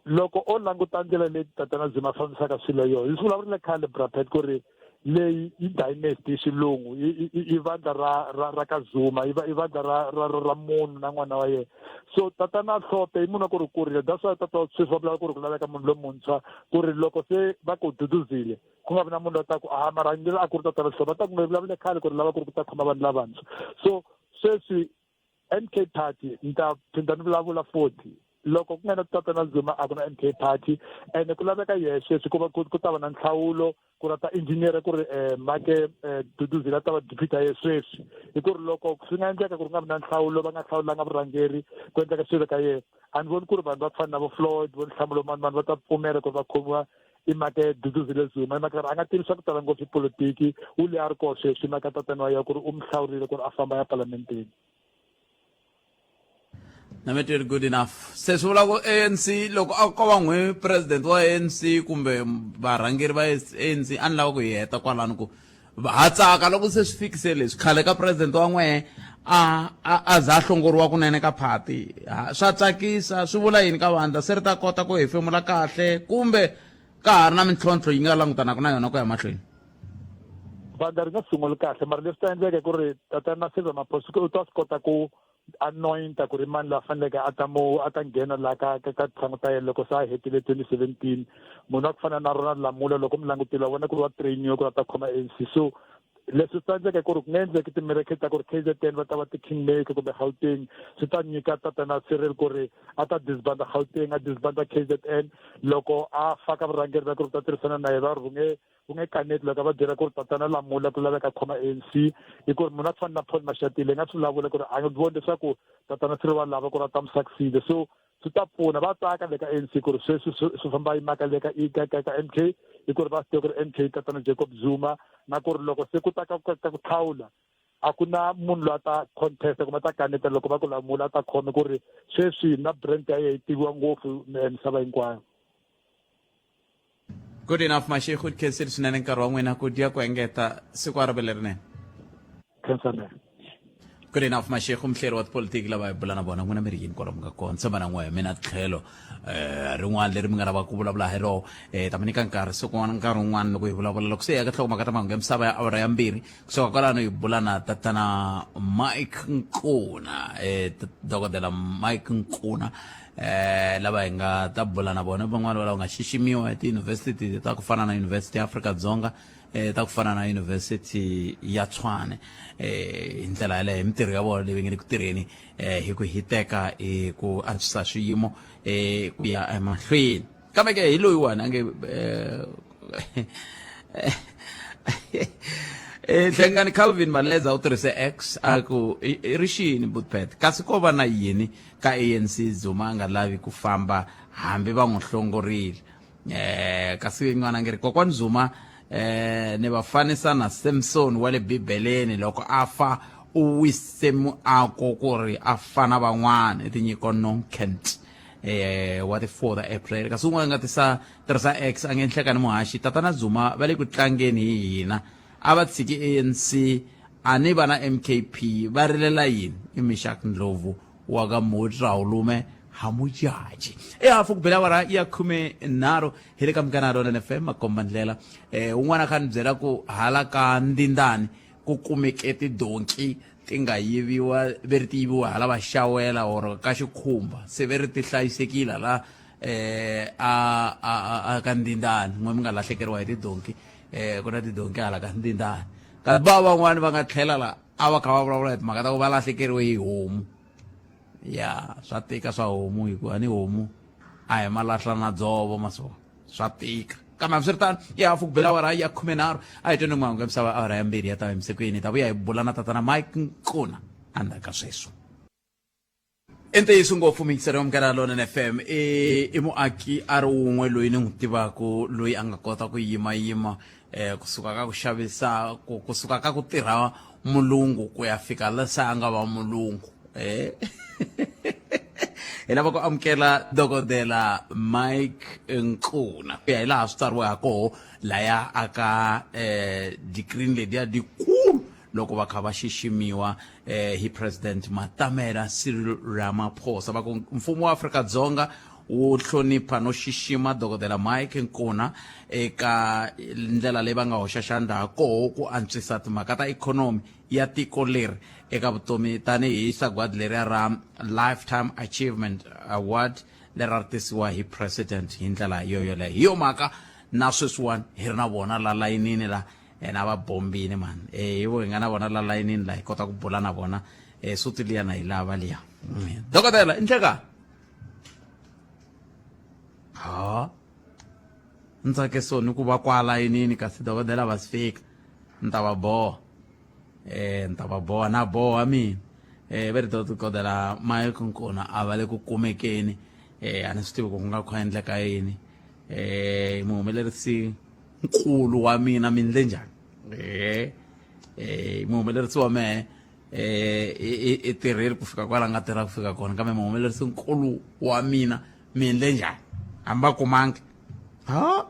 loko o languta ndlela leyi tatana Zuma a fambisaka swilo yona hi swi vulavurile khale Brapet ku ri leyi i dynasty xilungu i vandla ra ra ra ka Zuma i i vandla ra ra ra munhu na n'wana wa yena so tatana Hlophe i munhu wa ku ri kurile that's why tata sweswi va vulaka ku ri ku laveka munhu lomuntshwa ku ri loko se va ku duduzile ku nga vi na munhu loyi ta ku a mara nge a ku ri tatana Hlophe va ta ku mi vulavule khale ku ri lava ku ri ku ta khoma vanhu lavantshwa so sweswi MK party ni ta phinda ni vulavula futhi loko ku nga na tatana Zuma a ku na MK party ene ku laveka yehe sweswi ku va ku ta va na nhlawulo ku ri a ta engineer ku ri um make um Duduzile a ta va deputy ya ye sweswi hi ku ri loko swi nga endleka ku ri nga vi na nhlawulo va nga hlawulanga vurhangeri ku endleka swilo ka yena a ni voni ku ri vanhu va ku fana na vo Floyd vo Nhlamulo mani mani va ta pfumela ku ri va khomiwa i mhaka ya Duduzile Zuma i mhaka a nga tivi swa ku tala ngopfu politiki wu le a ri koho sweswi i mhaka tatana wa yena ku ri u mi hlawurile ku ri a famba ya palamenteni na mi tiri good enough se swi vula ku anc loko a ko va n'wi president wa anc kumbe varhangeri va anc a ni lava ku hi heta kwalano ku ha tsaka loko se swi fikise leswi khale ka president wa n'wehe a a a za a hlongoriwa kunene ka phati swa tsakisa swi vula yini ka vandla se ri ta kota ku hefemula kahle kumbe ka ha ri na mintlhontlho yi nga langutanaka na yona ku ya mahlweni vandla ri nga sunguli kahle mara leswi ta endleka ku ri tatana Cyril Ramaphosa u ta swi kota ku anointa ku ri mani loyi a faneleke a ta mo a ta nghena laha ka ka ka titshangu ta yena loko se a hetile 2017 munhu wa ku fana na Ronald Lamola loko mi langutile wa vona ku ri wa trainiwa ku ri a ta khoma ANC so leswi swi endleka ku ri ku nga endleki ti-miracle ta ku ri KZN va ta va ti-kingmaker kumbe Gauteng swi ta nyika tatana Cyril ku ri a ta disbanda Gauteng a disbanda KZN loko a faka vurhangeri va ku ri ta tirhisana na yena va ri vunge ku nge kaneti loko va byela ku ri tatana lamula ku laveka khoma ANC hi ku ri munhu a fana na Paul Mashatile nga swi vulavula ku ri a voni leswaku tatana Cyril wa lava ku ri a ta mu succeed so swi ta pfuna va tsaka le ka ANC ku ri sweswi swi famba yi maka le ka ka ka ka MK hi ku ri va swi tiva ku ri MK tatana Jacob Zuma na ku ri loko se ku ta ka ka ku hlawula a ku na munhu loyi a ta contest kumbe a ta kaneta loko va ku lamula a ta khome ku ri sweswi na brand ya yena yi tiviwa ngopfu misava hinkwayo Good enough Mashego khensile swinene nkarhi wa n'wina ku dya ku engeta siku a ri ve lerinene. Khensa mina. Good enough Mashego muhleri wa tipolitiki lava hi bula na vona n'wina mi ri yini kwalomu ka kona tshemba na n'wehe mi na tlhelo eh rin'wana leri mi nga lavaka ku vulavula hi rona eh ta mi nyika nkarhi siku n'wana nkarhi wun'wana loko hi vulavula loko se hi ya ka nhlokomhaka ta mahungu ya misava ya awara ya mbirhi kusuka kwalano hi bula na tatana Mike Nkuna eh dokodela Mike Nkuna eh lava hi nga ta bula na vona van'wana va lava nga xiximiwa hi tiyunivhesiti ta ku fana na University ya Afrika-Dzonga eh ta ku fana na University ya Tshwane eh hi ndlela yaleyo hi mintirho ya vona leyi nga le ku tirheni eh hi ku hiteka hi ku antswisa swiyimo eh ku ya emahlweni kambe ke hi loyiwani a nge eh, eh Hlengani Calvin Maleza u tirhise X a ku i ri xini Bootpet kasi ko va na yini ka ANC Zuma a nga lavi ku famba hambi va n'wi hlongorile eh kasi yin'wana a nge ri kokwani Zuma eh ni va fanisa na Samson wa le Bibeleni loko a fa u wise muako ku ri a fana van'wana i tinyiko Nonkent eh wa ti 4 ta April kasi un'wana nga tisa tirhisa X a nge nhlekani muhaxi tatana Zuma va le ku tlangeni hi hina a va tshiki ANC a ni va na MKP va rilela yini i Mishak Ndlovu wa ka Mutrahulume Hamujaji e hafu ku bela awara ya 13 hi le ka Munghana Lonene FM makomba ndlela eh un'wana kha ni byela ku hala ka Ndindani ku kumeke tidonki ti nga yiviwa ve ri ti yiviwa hala va xawela or ka xikhumba se ve ri ti hlayisekile hala eh a a a ka Ndindani n'we mi nga lahlekeriwa hi tidonki eh ku na tidonki hala ka Ndindani kasi va van'wani va nga tlhela la a va kha va vulavula hi timhaka ta ku va lahlekeriwe hi homu ya swa tika swa homu hikuva ni homu a hi malahla na dzovo masiku swa tika kambe hambiswiritano ya hafu ku bela awara ya 13 a hi tweni mahungu ya misava awara ya mbirhi ya ta emisikwini hi ta vuya hi bula na tatana Mike Nkuna endzhaku ka sweswo i ntiyiso ngopfu miyingiseri wa Munghana Lonene FM i i muaki a ri wun'we loyi ni n'wi tivaka loyi a nga kota ku yimayima eh kusuka ka ku xavisa ku kusuka ka ku tirha mulungu ku ya fika la se a nga va mulungu eh hi lava ku amukela dokodela Mike Nkuna ku ya hi laha swi tsariwe ha koho laya aka eh degree letiya dikulu loko va kha va xiximiwa eh, hi president Matamela Cyril Ramaphosa va ku mfumo wa Afrika-Dzonga wu hlonipha no xixima dokodela Mike Nkuna eka ndlela leyi va nga hoxa xandla ha koho ku antswisa timhaka ta ikhonomi ya tiko leri eka vutomi tanihi sagwadi leriya ra Lifetime Achievement Award leri a ri tisiwa hi president hi ndlela yo yoleyo hi yo mhaka na sweswiwani hi ri na vona la layinini la ene a va bombini mani e hi vo hi nga na vona la layinini la hi kota ku bula na vona e suti liya na yi lava liya dokodela i ndleka ha Ni tsake so ni ku va kwala yinini kasi dokodela va si fika. Ni ta va boha. Eh ni ta va boha na boha mina. Eh va ri dokodela Mike Nkuna a va le ku kumekeni. Eh a ni swi tivi ku ku nga kha endleka yini. Eh muhumelerisi nkulu wa mina mi ndle njhani? Eh eh muhumelerisi wa mehe eh i tirhile ku fika kwala nga tirha ku fika kona kambe muhumelerisi nkulu wa mina mi endle njhani hambi va kumangi ha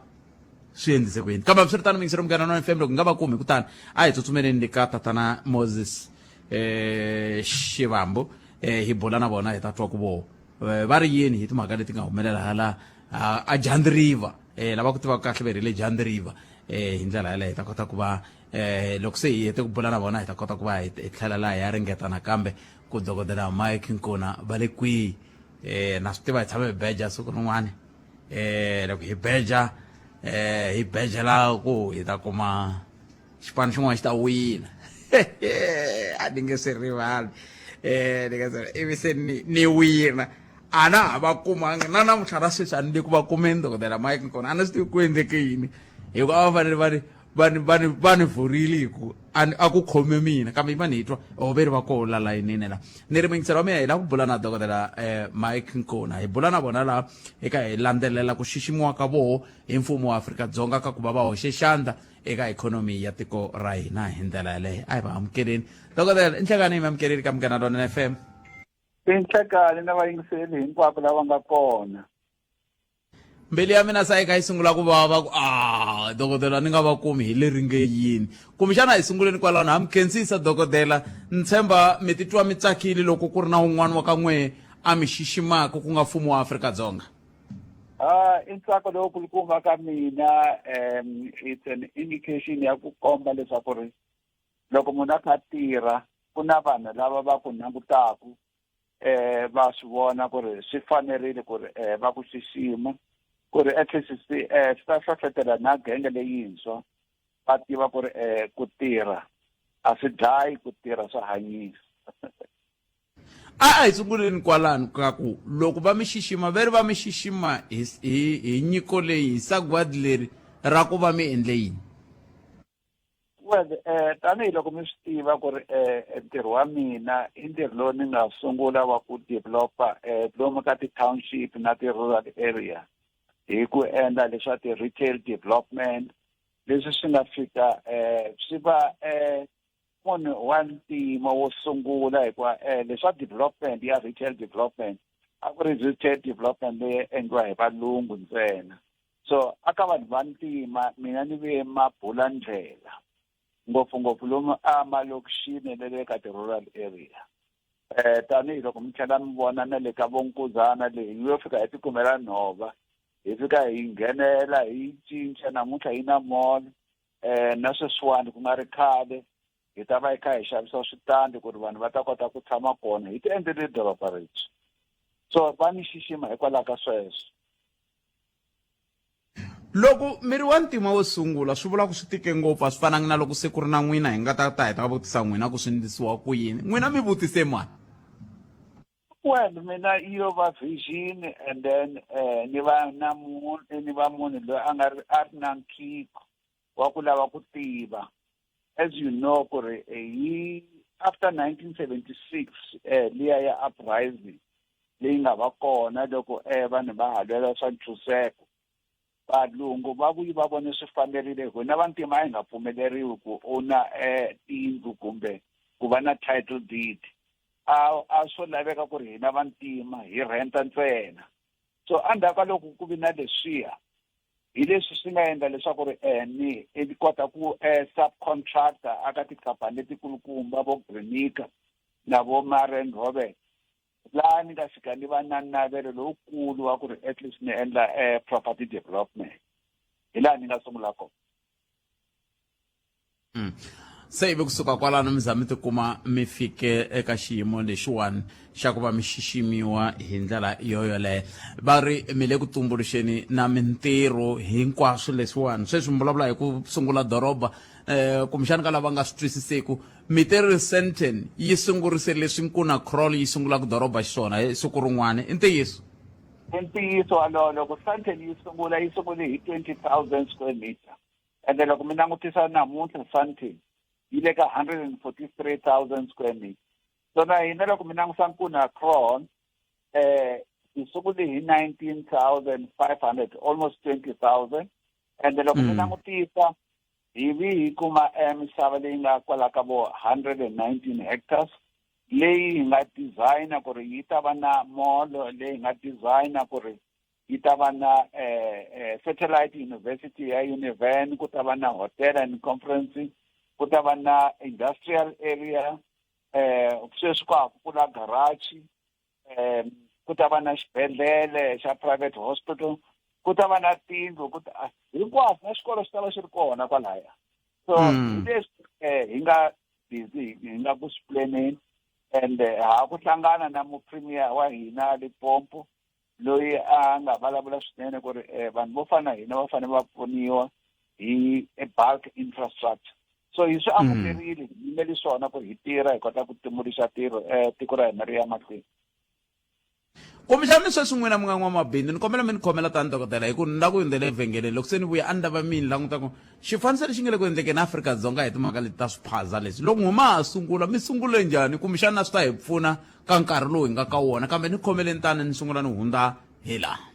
swi endlise ku yini kambe hambiswiritano mingisero munghana na fm loko nga va kumi kutani a hi tsutsumeleni le ka tatana moses eh xivambu eh hi bula na vona hi ta twa ku vo eh, va ri yini hi timhaka leti nga humelela hala a Jan River eh lava ku tivaka kahle ve ri le Jan River eh hi ndlela yaleyo hi ta kota ku va eh loko se hi hete ku bula na vona hi ta kota ku va hi tlhela laha hi ya ringeta nakambe ku dokodela Mike Nkuna va le kwihi eh na swi tiva hi tshame hi beja siku rin'wana eh loko hi beja eh hi bejela ku hi ta kuma xipano xin'wana xi ta wina a ni nge swi rivali eh ni nga se ivi se ni ni wina a na ha va kumangi na namuntlha ra sweswi a ni le ku va kumeni dokodela Mike Nkona a ni swi tivi ku endleke yini hikuva a va fanele va ni va ni va ni va ni vurile hi ku a ni a ku khome mina kambe va ni twa o ve ri va koho la layinini la ni ri muyingiseri wa mina hi lava ku bula na dokodela Mike Nkuna hi bula na vona laha eka hi landzelela ku xiximiwa ka voho hi mfumo wa Afrika-Dzonga ka ku va va hoxe xandla eka ikhonomi ya tiko ra hina hi ndlela yaleyo a hi va amukeleni dokodela i nhlekani hi mi amukeleni ka Munghana Lonene FM. I nhlekani na vayingiseli hinkwako lava nga kona. Mbilu ya mina sa yi kha yi sungula ku vava ku a dokodela ni nga va kumi hi leri nge yini kumbexana hi sunguleni kwalano ha mi khensisa dokodela ni tshemba mi titwa mi tsakile loko ku ri na un'wana wa ka n'we a mi xiximaka ku nga mfumo wa Afrika-Dzonga. Ah, i ntsako lowukulukumba ka mina it's an indication ya ku komba leswaku ri loko munhu a kha a tirha ku na vanhu lava va ku langutaku eh va swi vona ku ri swi fanerile ku ri eh va ku xixima ku ri at least swi eh swi ta hlohletela na genge leyintshwa va tiva ku ri eh ku tirha a swi dlayi ku tirha swa hanyisa. A a hi sunguleni kwalano ka ku loko va mi xixima ve ri va mi xixima hi hi hi nyiko leyi hi sagwadi leri ra ku va mi endle yini? Well eh tanihiloko mi swi tiva ku ri eh ntirho wa mina i ntirho lowu ni nga sungula wa ku developa eh lomu ka ti-township na ti-rural area hi ku endla leswa ti-retail development leswi swi nga fika eh swi va eh munhu wa ntima wo sungula hikuva eh leswa development ya retail development a ku ri retail development leyi endliwa hi valungu ntsena. So aka vanhu va ntima mina ni ve mabulandlela ngopfungopfu lomu a malokixini na le ka ti-rural area. Eh tanihiloko mi tlhela mi vona na le ka vonkuzana leyi yo fika hi tikumela nhova hi fika hi nghenela hi cinca namuntlha yi na mall eh na sweswiwani ku nga ri khale hi ta va hi kha hi xavisa switandi ku ri vanhu va ta kota ku tshama kona hi ti endlele doroba ribye so va ni xixima hikwalaho ka sweswo. Loko mi ri wa ntima wo sungula swi vula ku swi tike ngopfu a swi fanangi na loko se ku ri na n'wina hi nga ta ta hi ta vutisa n'wina ku swi ndlisiwa ku yini n'wina mi vutise mani. Well mina yi yo va vision and then ni va na munhu ni va munhu loyi a nga ri a ri na nkhinkhi wa ku lava ku tiva as you know ku ri hi after 1976 liya ya uprising leyi nga va kona loko vanhu va ha lwela swa ntshunxeko valungu va vuyi va vone swi fanerile hi ku na vantima a hi nga pfumeleriwi ku owner tiyindlu kumbe ku va na title deed a a swo laveka ku ri hina vantima hi renta ntsena so endzhaku ka loko ku vi na leswiya hi leswi swi nga endla leswaku ri ni ni kota ku subcontractor aka tikhampani letikulukumba vo Greenika na vo Maren Robert laha ni nga fika ni va na navelo lowukulu wa ku ri at least ni endla property development hi laha ni nga sungula kona. Se ivi kusuka kwalano mi za mi tikuma mi fike eka xiyimo lexiwani xa ku va mi xiximiwa hi ndlela yo yoleyo va ri mi le ku tumbuluxeni na mintirho hinkwaswo leswiwani sweswi mi vulavula hi ku sungula doroba um kumbexani ka lava nga swi twisiseku mi te ri Sandton yi sungurise leswi Nkuna Crawl yi sungulaka doroba xiswona hi siku rin'wana i ntiyiso? I ntiyiso walowo loko Sandton yi sungula yi sungule hi 20000 square meter ende loko mi langutisa namuntlha Sandton yi le ka 143000 square meter so na hina loko mi langusa Nkuna Cron eh hi sungule hi 19500 almost 20000 ende loko mi langutisa hi vi hi kuma misava leyi nga kwala ka vo 119 hectares leyi hi nga designer ku ri yi ta va na mall leyi hi nga designer ku ri yi ta va na eh, eh, satellite university ya Univen ku ta va na hotel and conference ku ta va na industrial area eh sweswi ka ha ku kula garage eh ku ta va na xibedhlele xa private hospital ku ta va na tindlu ku ta hinkwaswo na xikolo xi ta va xi ri kona kwalaya so hi leswi eh hi nga busy hi nga ku swi planeni and ha ku hlangana na mupremier wa hina Limpopo loyi a nga vulavula swinene ku ri eh, vanhu vo fana na hina va fanele va pfuniwa hi bulk infrastructure so hi swi amukerile hi yimeli swona ku hi tirha hi kota ku tumbuluxa tiro eh, tiko ra hina ri ya mahlweni kumbexana sweswi n'wina mi nga n'wamabindzu ni kombela mi ni khomela tani dokodela hi ku ni la ku hundzela evhengeleni loko se ni vuya a ni lava mi ni languta ku xifaniso lexi nga le ku endlekeni Afrika-Dzonga hi timhaka leti ta swiphaza leswi loko n'we ma ha sungula mi sungule njhani kumbexana swi ta hi pfuna ka nkarhi lowu hi nga ka wona kambe ni khomeleni tani ni sungula ni hundza hi laha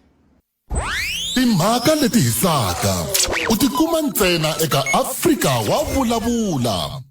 Timhaka leti hisaka u ti kuma ntsena eka Afrika wa vulavula.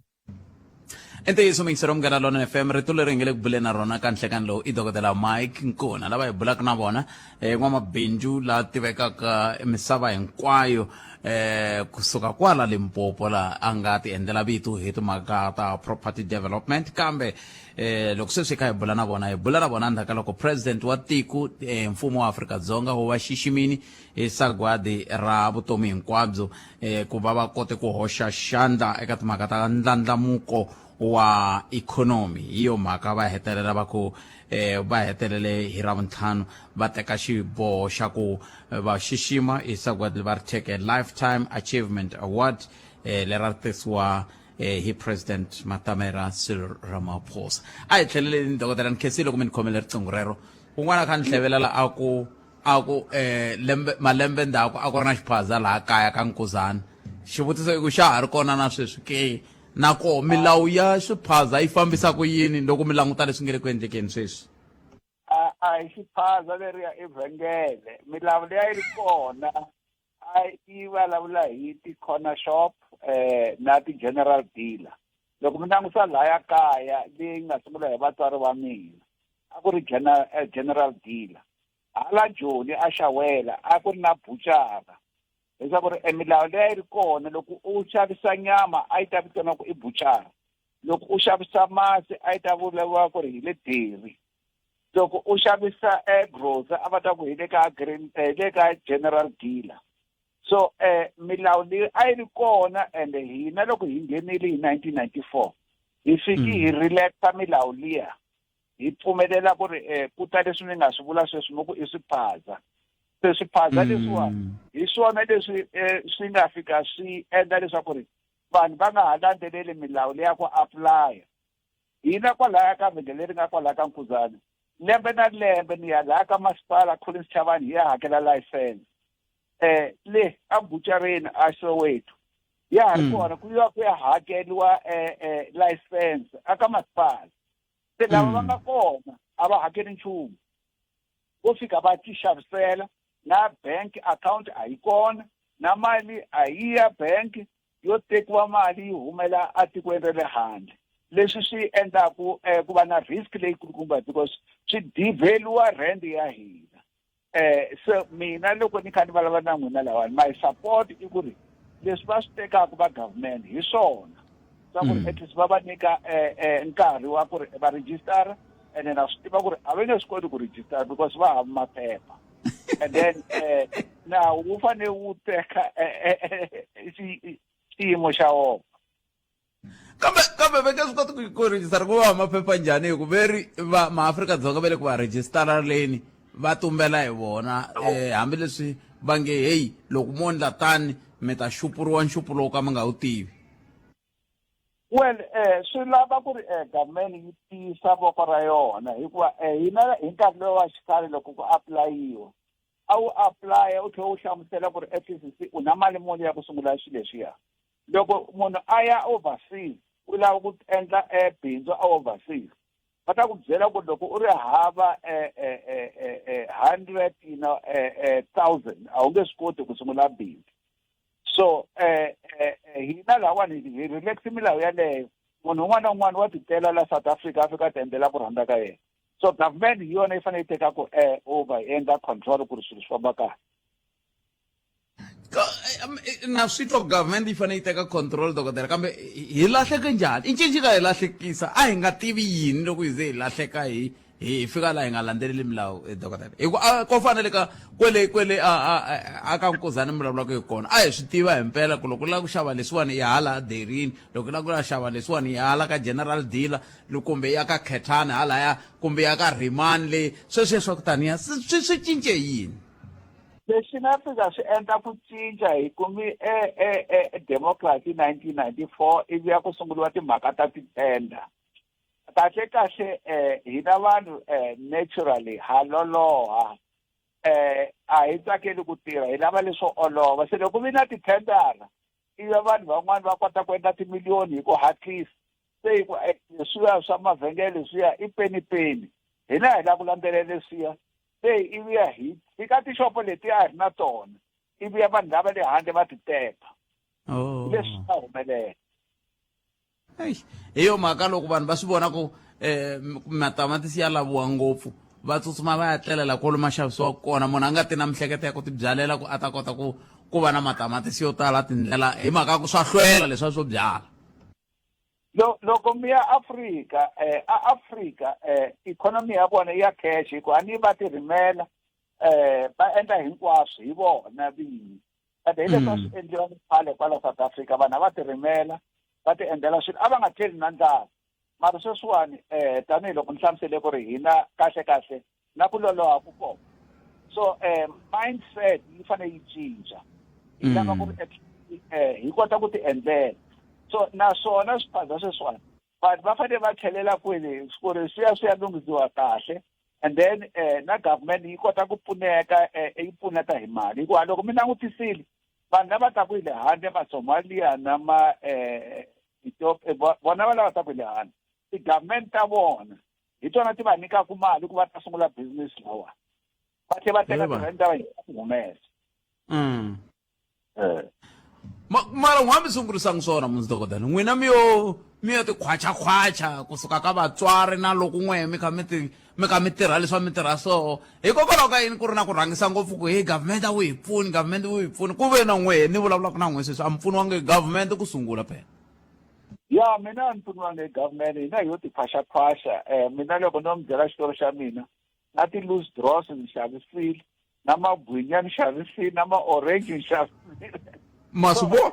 I ntiyiso muyingiseri wa Munghana Lonene FM rito leri hi nge le ku buleni na rona ka nhlekani lowu i dokodela Mike Nkuna lava hi bulaka na vona eh, n'wamabindzu la tivekaka misava hinkwayo eh kusuka kwala Limpopo la a nga ti endlela vito hi timhaka ta property development kambe eh loko sweswi hi kha hi bula na vona hi bula na vona endzhaku ka loko president wa tiko eh, mfumo wa Afrika-Dzonga wu va xiximini hi sagwadi ra vutomi hinkwabyo eh, ku va va kote ku hoxa xandla eka timhaka ta ndlandlamuko wa ikhonomi hi yo mhaka va hetelela va ku eh, va hetelele hi ravuntlhanu va teka xiboho xa ku eh, va xixima hi sagwadi va ri thyeke lifetime achievement award eh, lera ri tisiwa eh, hi president matamera Cyril Ramaphosa a hi tlheleleni dokodela ni khensile loko mi ni khomele riqingho rero un'wana kha ni hlevelela a ku a ku eh, lembe malembe ndzhaku a ku ri na xiphaza laha kaya ka nkuzana xivutiso i ku xa ha ri kona na sweswi ke na koho milawu ya swiphaza yi fambisa ku yini loko mi languta leswi nge le ku endlekeni sweswi a a hi xiphaza leriya i vhengele milawu leyi a yi ri kona a yi vulavula hi ti-corner shop eh na ti-general dealer loko mi langusa laya kaya leyi nga sungula hi vatswari va mina a ku ri general, eh, general dealer hala joni a xawela a ku ri na buchara leswaku ri emilawu leyi a yi ri kona loko u xavisa nyama a yi ta vitaniwa ku i buchara loko u xavisa masi a yi ta vuriwa ku ri hi le dairy loko u xavisa e grocer a va ta ku hi le ka green hi le ka general dealer so eh milawu leyi a yi ri kona ende hina loko hi nghenile hi 1994 hi fiki hi relaxa milawu liya hi pfumelela ku ri eh ku ta leswi ni nga swi vula sweswi mo ku i swiphaza se swiphaza leswiwani hi swona leswi eh, swi nga fika swi endla leswaku ri vanhu va nga ha landzeleli milawu leya ku apulaya hina kwalaya ka vhengele leri nga kwalaya ka Nkuzana lembe na lembe ni ya laha ka masipala Collins Chavani hi ya hakela license eh le a buchareni a Soweto ya ha ri kona ku yiwa ku ya hakeriwa eh, eh, license aka masipala se lava va nga kona a va hakeli nchumu vo fika va ti xavisela na bank account a yi kona na mali a yi ya bank yo tekiwa mali yi humela atikweni ra le handle leswi swi endlaku eh, ku va na risk leyikulukumba because swi devalua rand ya hina eh so mina loko ni kha ni vulavula na n'wina lawani my support i ku ri leswi va swi tekaka va government hi swona swa ku ri at least va va nyika eh, eh, nkarhi wa ku ri va registara and then a swi tiva ku ri a va nge swi koti ku registara because va hava maphepha and then eh, nawu wu fanele wu teka eh, eh, eh, xiyimo xa wona kambe kambe va nge swi koti ku ku rejistara ku va maphepha njhani hi ku ve ri va maafrika-dzonga va le ku va rejistara leni va tumbela hi vona um hambileswi va nge heyi loko mo ndla tani mi ta xupuriwa nxupulo wo ka mi nga wu tivi. Well swi lava ku ri government yi tiyisa voko ra yona hikuva hina hi nkarhi lowu wa xikhale loko ku apulayiwa a wu apulaya u tlhela u hlamusela ku ri at least u na mali muni ya ku sungula swilo leswiya. Loko munhu a ya overseas u lava ku endla bindzu a overseas va ta ku byela ku loko u ri hava 100 you know thousand a wu nge swi koti ku sungula bindzu. So hina lahawani hi relax milawu yaleyo, munhu un'wana na un'wana wa titela la South Africa a fika a ti endlela ku rhandza ka yena. So government hi yona yi fanele yi tekaku over yi endla control ku ri swilo swi famba kahle. Na swi twa ku government yi fanele yi teka control dokodela, kambe hi lahleke njhani? I ncini xi nga hi lahlekisa? A hi nga tivi yini loko hi ze hi lahleka hi hi fika laha hi nga landzeleli milawu dokodela? Hi ku a ko fanele ka kwele kwele a a a ka Nkuzana mi vulavulaka hi kona, a hi swi tiva hi mpela ku loko u lava ku xava leswiwani i hala dairyini, loko u lava ku ya xava leswiwani i hala ka general dealer kumbe ya ka Khethani halaya kumbe ya ka Rimani leyi sweswiya swa ku taniya swi swi cince yini? Lexi nga fika swi endla ku cinca hi kumi e democracy 1994 ivi ya ku sunguriwa timhaka ta titender. Kahle kahle hina vanhu naturally ha loloha, a hi tsakeli ku tirha, hi lava leswo olova. Se loko vi na titendara ivi vanhu van'wani va kota ku endla timiliyoni hi ku hatlisa, se hi ku leswiya swa mavhengele leswiya i peni peni, hina hi lava ku landzelela leswiya. Se ivi ya hi fika tixopo leti a hi ri na tona, ivi ya vanhu lava le handle va ti teka. Leswi swi nga humelela. Eish, hi yo mhaka loko vanhu va swi vona ku matamatisi ya laviwa ngopfu, va tsutsuma va ya tlelela kwalomu ma xavisiwaka kona. Munhu a nga ti na mihleketo ya ku tibyalela ku a ta kota ku va na matamatisi yo tala tindlela, hi mhaka ya ku swa hlwela leswiya swo byala. Loko mi ya Afrika, a Afrika economy ya vona ya cash, hikuva a ni va ti rimela, va endla hinkwaswo hi vona vinyi. Kambe hi leswi a swi endliwa ni khale kwala South Africa, vanhu a va ti rimela, va ti endlela swilo, a va nga tlheli na ndlala. Mara sweswiwani tanihiloko ni hlamusele ku ri hina kahle kahle na ku loloha ku kona. So mindset yi fanele yi cinca. Hi lava ku ri hi kota ku ti endlela. So naswona swiphaza sweswiwani vanhu va fanele va tlhelela kwele ku ri swi ya swi ya lunghisiwa kahle, and then na government yi kota ku pfuneka, yi pfuneta hi mali. Hikuva loko mi langutisile vanhu lava taku hi le handle, ma Somalia na ma Ethiopia, vona va lava taku hi le handle, ti-government ta vona hi tona ti va nyikaka mali ku va ta sungula business lawa, va tlhela va teka ti-rent ta va ku humesa. Mara n'wa mi sungurisanga swona munzi dokodela, n'wina mi yo mi yo tikhwachakhwacha kusuka ka vatswari na loko n'we mi kha mi ti mi kha mi tirha leswi mi tirha so, hikokwalaho ka yini ku ri na ku rhangisa ngopfu ku hey government a wu hi pfuni, government wu hi pfuni, ku ve na n'we ni vulavulaka na n'we sweswi a mi pfuniwanga hi government ku sungula phela? Ya mina a ni pfuniwanga hi government, hina hi yo tikhwaxakhwaxa. Mina loko no mi byela xitori xa mina, na ti-loose draws ni xavisile, na magwinya ni xavisile, na ma-orange ni xavisile. Ma swi vona?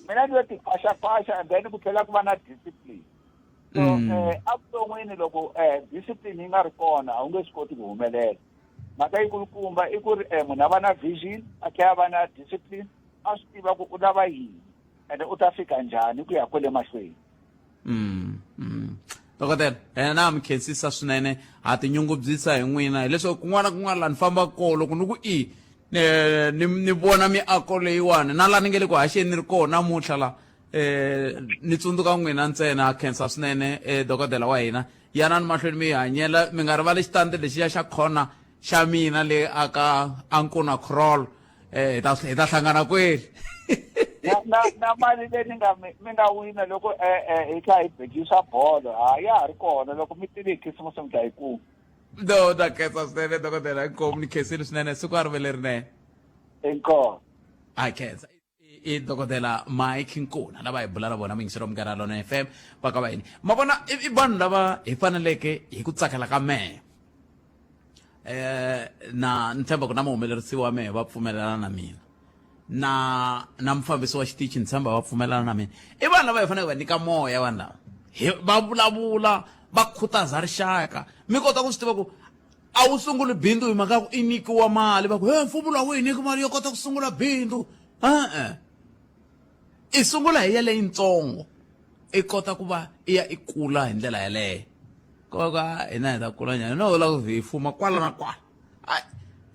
Mina ni yo tikhwaxakhwaxa, and then ku tlhela ku va na discipline. So evuton'wini loko discipline yi nga ri kona a wu nge swi koti ku humelela. Mhaka yikulukumba i ku ri munhu a va na vision, a tlhela a va na discipline, a swi tiva ku u lava yini ende u ta fika njhani ku ya kwele mahlweni. Dokodela, na mi khensisa swinene, ha tinyungubyisa hi n'wina, hileswaku kun'wana na kun'wana laha ni fambaka kona loko ni ku i ni vona miako leyiwani na laha ni nge le ku haxeni ni ri kona namuntlha la, ni tsundzuka n'wina ntsena. Ha khensa swinene, dokodela wa hina, yanani mahlweni mi hanyela, mi nga rivali xitandi lexiya xa khona xa mina le aka Ankuna Crawl. Hi ta hlangana kweli. Na mali leyi ni nga mi nga wina loko hi kha hi bekisa bolo, ha ya ha ri kona, loko mi tile hi Khisimusi mi ta yi kuma. No, na khensa swinene dokodela, inkomu, ni khensile swinene, siku a ri ve lerinene. Inkomu. A khensa. I dokodela Mike Nkuna lava hi bula na vona muyingiseri wa Munghana Lonene FM va ka va yini. Ma vona i vanhu lava hi faneleke hi ku tsakela ka mehe. Na ni tshemba ku na muhumelerisi wa mehe va pfumelelana na mina, na mufambisi wa xitichi ni tshemba va pfumelelana na mina. I vanhu lava hi faneleke va nyika moya, vanhu lava hi va vulavula va khutaza rixaka. Mi kota ku swi tiva ku a wu sunguli bindzu hi mhaka ya ku i nyikiwa mali, va ku he mfumo lowu wu hi nyiki mali yo kota ku sungula bindzu. E-e, i sungula hi yaleyintsongo. i kota ku va i ya i kula hi ndlela yeleyo koka hina hi ta kula njhani no vula ku hi fuma kwala na kwala ai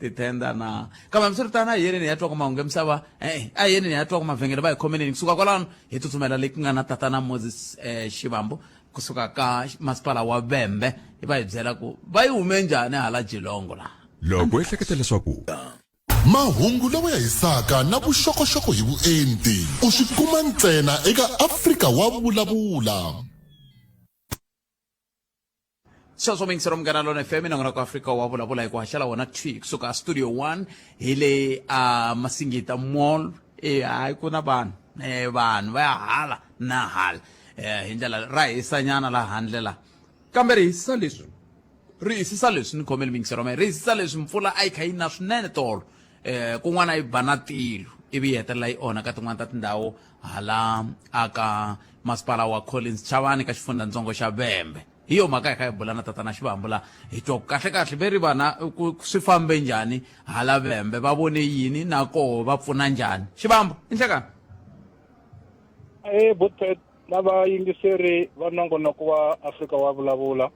tithenda na kambe hambiswiritano a hi yeneni hi ya twa ku mahungu ya misava e-e a hi yeneni hi ya twa ku mavhengele va hi khomeleni kusuka kwalano hi tsutsumela le ku nga na tatana moses um xivambu kusuka ka masipala wa vembe va hi byela ku va yi hume njhani hala jilongo laha Loko u ehleketa leswaku Mahungu lawa ya hisaka na vuxokoxoko hi vuenti u swi kuma ntsena eka Afrika wa Vulavula. Sweswo muyingiseri wa Munghana Lona FM nongonoko Afrika wa vulavula hi ku haxela wona thwi kusuka studio 1 hi le a Masingita Mall e hayi ku na vanhu e vanhu va ya hala na hala e hi ndlela ra hisanyana la handle la kambe ri hisisa leswi ri hisisa leswi ni khomeli muyingiseri wa mina ri hisisa leswi mpfula a yi kha yi na swinene tolo eh kun'wana yi ba na tilo ivi yi hetelela yi onha ka tin'wana ta tindhawu hala aka masipala wa Collins Chavani ka xifundzhantsongo xa Vhembe hi yo mhaka hi kha hi bula na tatana Xivambu la hi twa ku kahle kahle ve ri vana ku swi fambe njhani hala Vhembe va vone yini na koho va pfuna njhani Xivambu i nhlekani Eh Botpet na vayingiseri va nongonoko wa Afrika wa vulavula.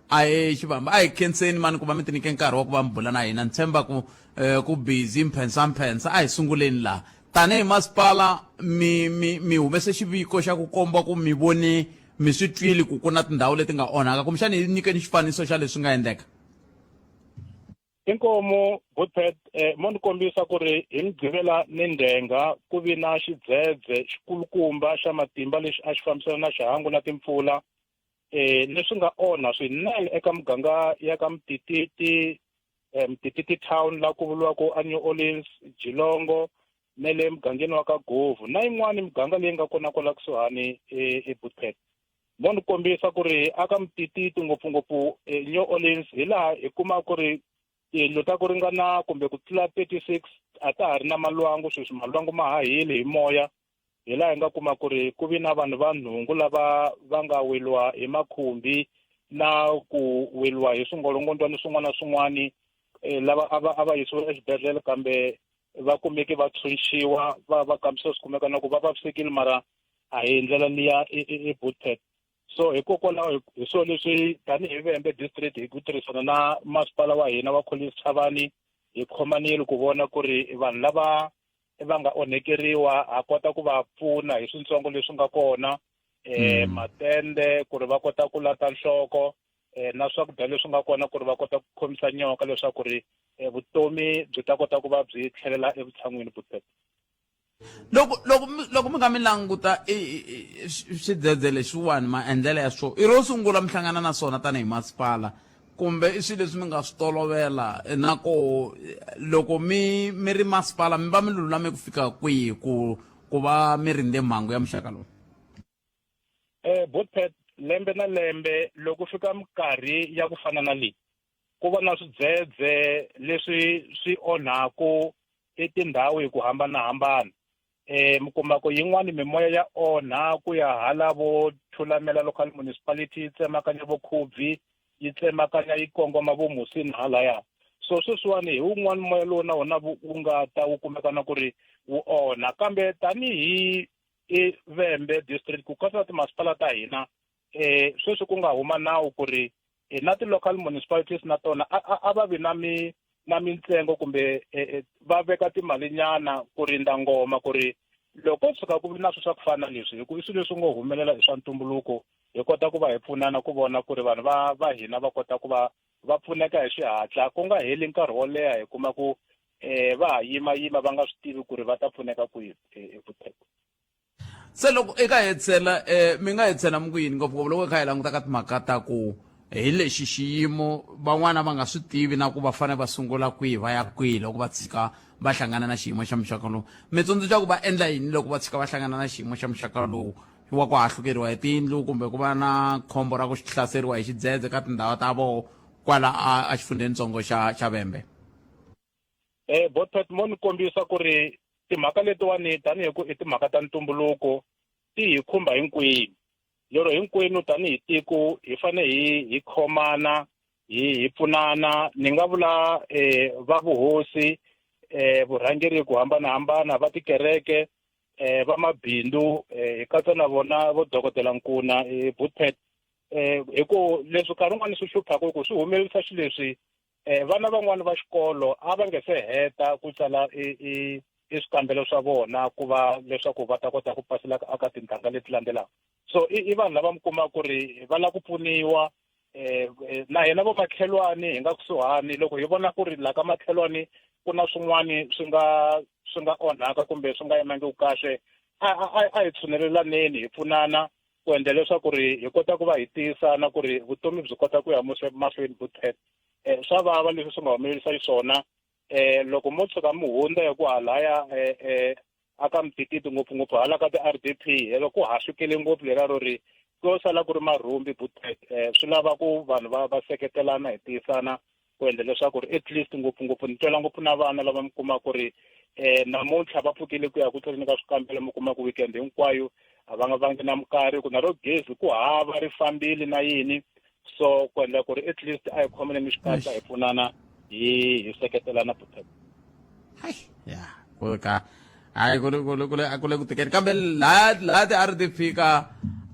Ahee Xivamba, a hi khenseni mani ku va mi tinike nkarhi wa ku va mi bula na hina. Ni tshemba ku eh, ku busy mphensamphensa. A hi sunguleni laha. Tanihi masipala mi mi mi humese xiviko xa ku komba ku mi vone mi swi twile ku ku na tindhawu leti nga onhaka. Kumbexana hi nyikeni xifaniso xa leswi nga endleka. Inkomu Butpet eh, mo ni kombisa ku ri hi Mugqivela ni ndzhenga ku vi na xidzedze xikulukumba xa matimba lexi a xi fambisana na xihangu na timpfula eh leswi nga onha swinene eka muganga ya ka Mtititi eh, Mtititi town la ku vuriwaka a New Orleans Jilongo na le mugangeni wa ka Govu na yin'wani muganga leyi nga kona kwala kusuhani eButpet mo ni kombisa ku ri aka Mtititi ngopfungopfu New Orleans hi laha hi kuma ku ri tiyindlu ta ku ringana kumbe ku tlula 36 a ta ha ri na malwangu sweswi malwangu ma hahile hi moya hi laha hi nga kuma ku ri ku vi na vanhu va nhungu lava va nga weliwa hi makhumbi na ku weliwa hi swingolongondzwani swin'wana na swin'wana eh, lava a va a va yisiwa exibedhlele kambe va kumeke va tshunxiwa va va kambisisa swi kumeka na ku va vavisekile mara a hi ndlela liya e so hikokwalaho hi swo leswi tanihi Vhembe district hi ku tirhisana na masipala wa hina wa Collins Chavani hi khomanile ku vona ku ri vanhu lava va nga onhekeriwa ha kota ku va pfuna hi swintsongo leswi nga kona eh matende ku ri va kota ku lata nhloko eh na swakudya leswi nga kona ku ri va kota ku khomisa nyoka leswaku ri eh, vutomi byi ta kota ku va byi tlhelela evutshan'wini butete loko loko loko mi nga mi languta swidzedze lexiwani maendlelo ya swona i ro sungula mi hlangana na swona tanihi masipala kumbe i swilo leswi mi nga swi tolovela na koho loko mi mi ri masipala mi va mi lulame ku fika kwihi ku ku va mi rindze mhangu ya muxaka lowu eh Botpet lembe na lembe loko fika minkarhi ya ku fana na leyi ku va na swidzedze leswi swi onhaku i tindhawu hi ku hambanahambana eh mi kuma ku yin'wani mimoya ya onha ku ya hala vo Thulamela local municipality yi tsemakanya vo Khubvi yi tsemakanya yi kongoma vo Musina halaya so sweswiwani hi wun'wani moya lowu na wona wu nga ta wu kumeka na ku ri wu onha kambe tanihi i Vhembe district ku katsa na timasipala ta hina eh sweswi ku nga huma nawu ku ri eh, na ti-local municipalities na tona a va vi na mi na mintsengo kumbe eh, eh, va veka timalinyana ku rindza ngoma ku ri loko tshuka ku vi na swilo swa ku fana na leswi hi ku i swilo leswi ngo humelela i swa ntumbuluko hi kota ku va hi pfunana ku vona ku ri vanhu va va hina va kota ku va va pfuneka hi xihatla ku nga heli nkarhi wo leha hi kuma ku eh va ha yima yima va nga swi tivi ku ri va ta pfuneka kwihi evutheko Se loko eka hetisela um mi nga hetisela mi ku yini ngopfungopfu loko hi kha hi languta ka timhaka ta ku hi lexi xiyimo van'wana va nga swi tivi na ku va fanele va sungula kwihi va ya kwihi loko va tshika va hlangana na xiyimo xa muxaka lowu mi tsundzuxa ku va endla yini loko va tshika va hlangana na xiyimo xa muxaka lowu wa ku hahlukeriwa hi tiyindlu kumbe ku va na khombo ra ku hlaseriwa hi xidzedze ka tindhawu ta voho kwala a a xifundzhenitsongo xa xa Vhembe Eh Botpet mo ni kombisa ku ri timhaka letiwani tanihi ku i timhaka ta ntumbuluko ti hi khumba hinkwenu lero hinkwenu tanihi tiko hi fane hi hi khomana hi hi pfunana ni nga vula eh va vuhosi eh vurhangeri ku hambanahambana va tikereke eh vamabindzu eh hi katsa na vona vo dokodela Nkuna eh Bootpet eh hi ku leswi nkarhi wun'wani swi hluphaka ku swi humelerisa xileswi eh vana van'wani va xikolo a va nge se heta ku tsala i i i swikambelo swa vona ku va leswaku va ta kota ku pasela aka tintangha leti landzelaka so i i vanhu lava mi kuma ku ri va lava ku pfuniwa eh, eh na hina vo makhelwani hi nga kusuhani loko hi vona ku ri la ka makhelwani ku na swin'wani swi nga swi nga onhaka kumbe swi nga yimangiki kahle a a a hi tshunelelaneni hi pfunana ku endla leswaku ri hi kota ku va hi tiyisana ku ri vutomi byi kota ku ya mahlweni buthet um swa vava leswi swi nga humelerisa xiswona um loko mo tshuka mi hundza hi ku halaya um aka mtititi ngopfungopfu hala ka ti-r d p helo ku hahlukile ngopfu lera ro ri ku yo sala ku ri marhumbi buthet um swi lava ku vanhu va va seketelana hi tiyisana ku endla leswaku ri at least ngopfungopfu ni twela ngopfu na vana lava mi kuma ku ri um namuntlha va pfukile ku ya ku tsaleni ka swikambelo mi kuma ku weekend hinkwayo a va nga vangi na minkarhi ku na ro gezi ku hava ri fambile na yini so ku endla ku ri at least a hi khomeleni xikatla hi pfunana hi hi seketelana protect ya ku ka hayi ku le ku le ku le a ku le ku tikeni kambe laha laha ti a ri ti fika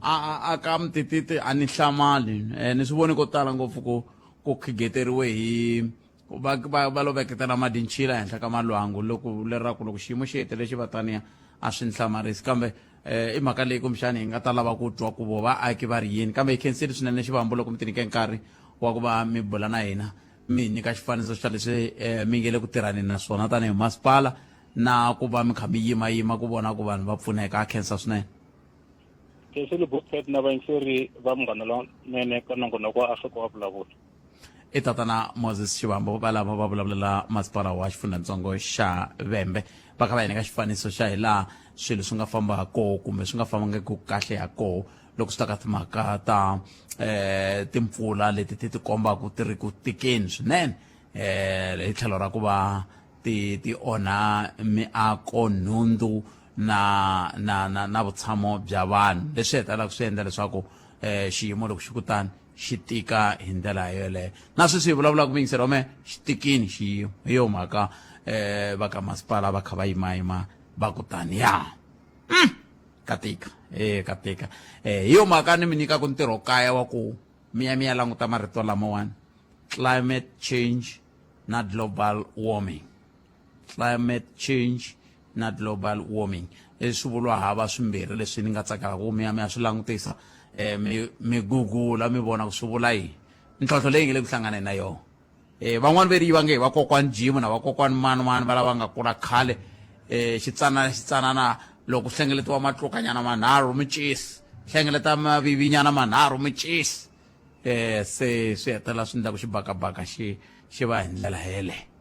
a a a ka mtititi a ni hlamali eh, ni swi voni ko tala ngopfu ku ku khigeteriwe hi va va va lo veketela madinchila henhla ka malwangu loko leraku loko xiyimo xi hetelele xi va taniya a swi ni hlamarisi kambe eh, i mhaka leyi kumbexani hi nga ta lava ku twa ku vo vaaki va ri yini kambe hi khensile swinene xivambu loko mi ti nyike nkarhi wa ku va mi bula na hina mi hi nyika xifaniso xa leswi eh, mi nge le ku tirhaneni na swona tanihi masipala na ku va mi kha mi yimayima ku vona ku vanhu va pfuneka a khensa swinene Khensile Bokpet na vayingiseri va Munghana Lonene ka nongonoko wa Afrika wa Vulavula. I tatana Moses Xivambo va lava va vulavulela masipala wa xifundzhantsongo xa Vhembe va kha va hi nyika xifaniso xa hi laha swilo swi nga famba ha koho kumbe swi nga fambangiki kahle ha koho loko swi ta ka timhaka ta eh timpfula leti ti tikombaka ti ri ku tikeni swinene eh hi tlhelo ra ku va ti ti onha miako nhundzu na na na na vutshamo bya vanhu leswi hetelelaka swi endla leswaku eh xiyimo loko xi kutani xi tika hi ndlela yoleyo na sweswi hi vulavulaka muyingiseri wa mehe xi tikini xiyimo hi yo mhaka eh va ka masipala va kha va yimayima va ku tani ya mm, ka tika eh ka tika eh hi yo mhaka ni mi nyikaka ntirho kaya wa ku mi ya mi ya languta marito lamawani climate change na global warming climate change na global warming i swivulwa hava swimbirhi leswi ni nga tsakelaka ku mi ya mi ya swi langutisa um mi mi gugula mi vona ku swi vula yini ntlhontlho leyi nge le ku hlanganeni na yona um van'wani ve ri yi vange hi vakokwani jimu na vakokwani mani mani va lava nga kula khale um xitsanana xitsanana loko hlengeletiwa matlukanyana manharhu micisi hlengeleta mavivinyana manharhu micisi eh se swi hetelela swi endla ku xibakabaka xi xi va hi ndlela yeleyo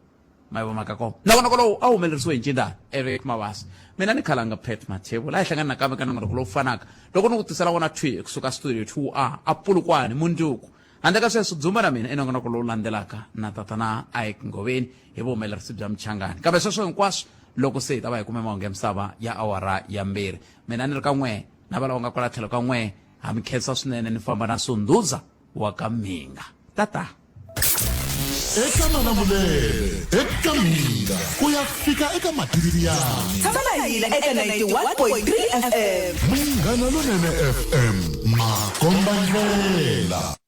ma mhaka kona nongonoko lowu a wu humelerisiwe hi ncindana eric mabasa mina ni khalanga pet mathebo laha hi hlangana nakambe ka nongonoko lowu fanaka loko ni ku tisela wona thwi kusuka studio 2 a a pulukwani mundzuku handle ka sweswo dzumba na mina i nongonoko lowu landzelaka na tatana ike ngoveni hi vuhumelerisi bya mchangani kambe sweswo hinkwaswo loko se hi ta va hi kume mahungu ya misava ya awara ya mbirhi mina ni ri ka n'we na va lava nga kwala tlhelo ka n'we ha mi khensa swinene ni famba na sunduza wa ka mhinga tata eka malamulele eka mhinga ku ya fika eka matiriyani tshama na hina eka 91.3 fm munghana lonene fm makombandlela.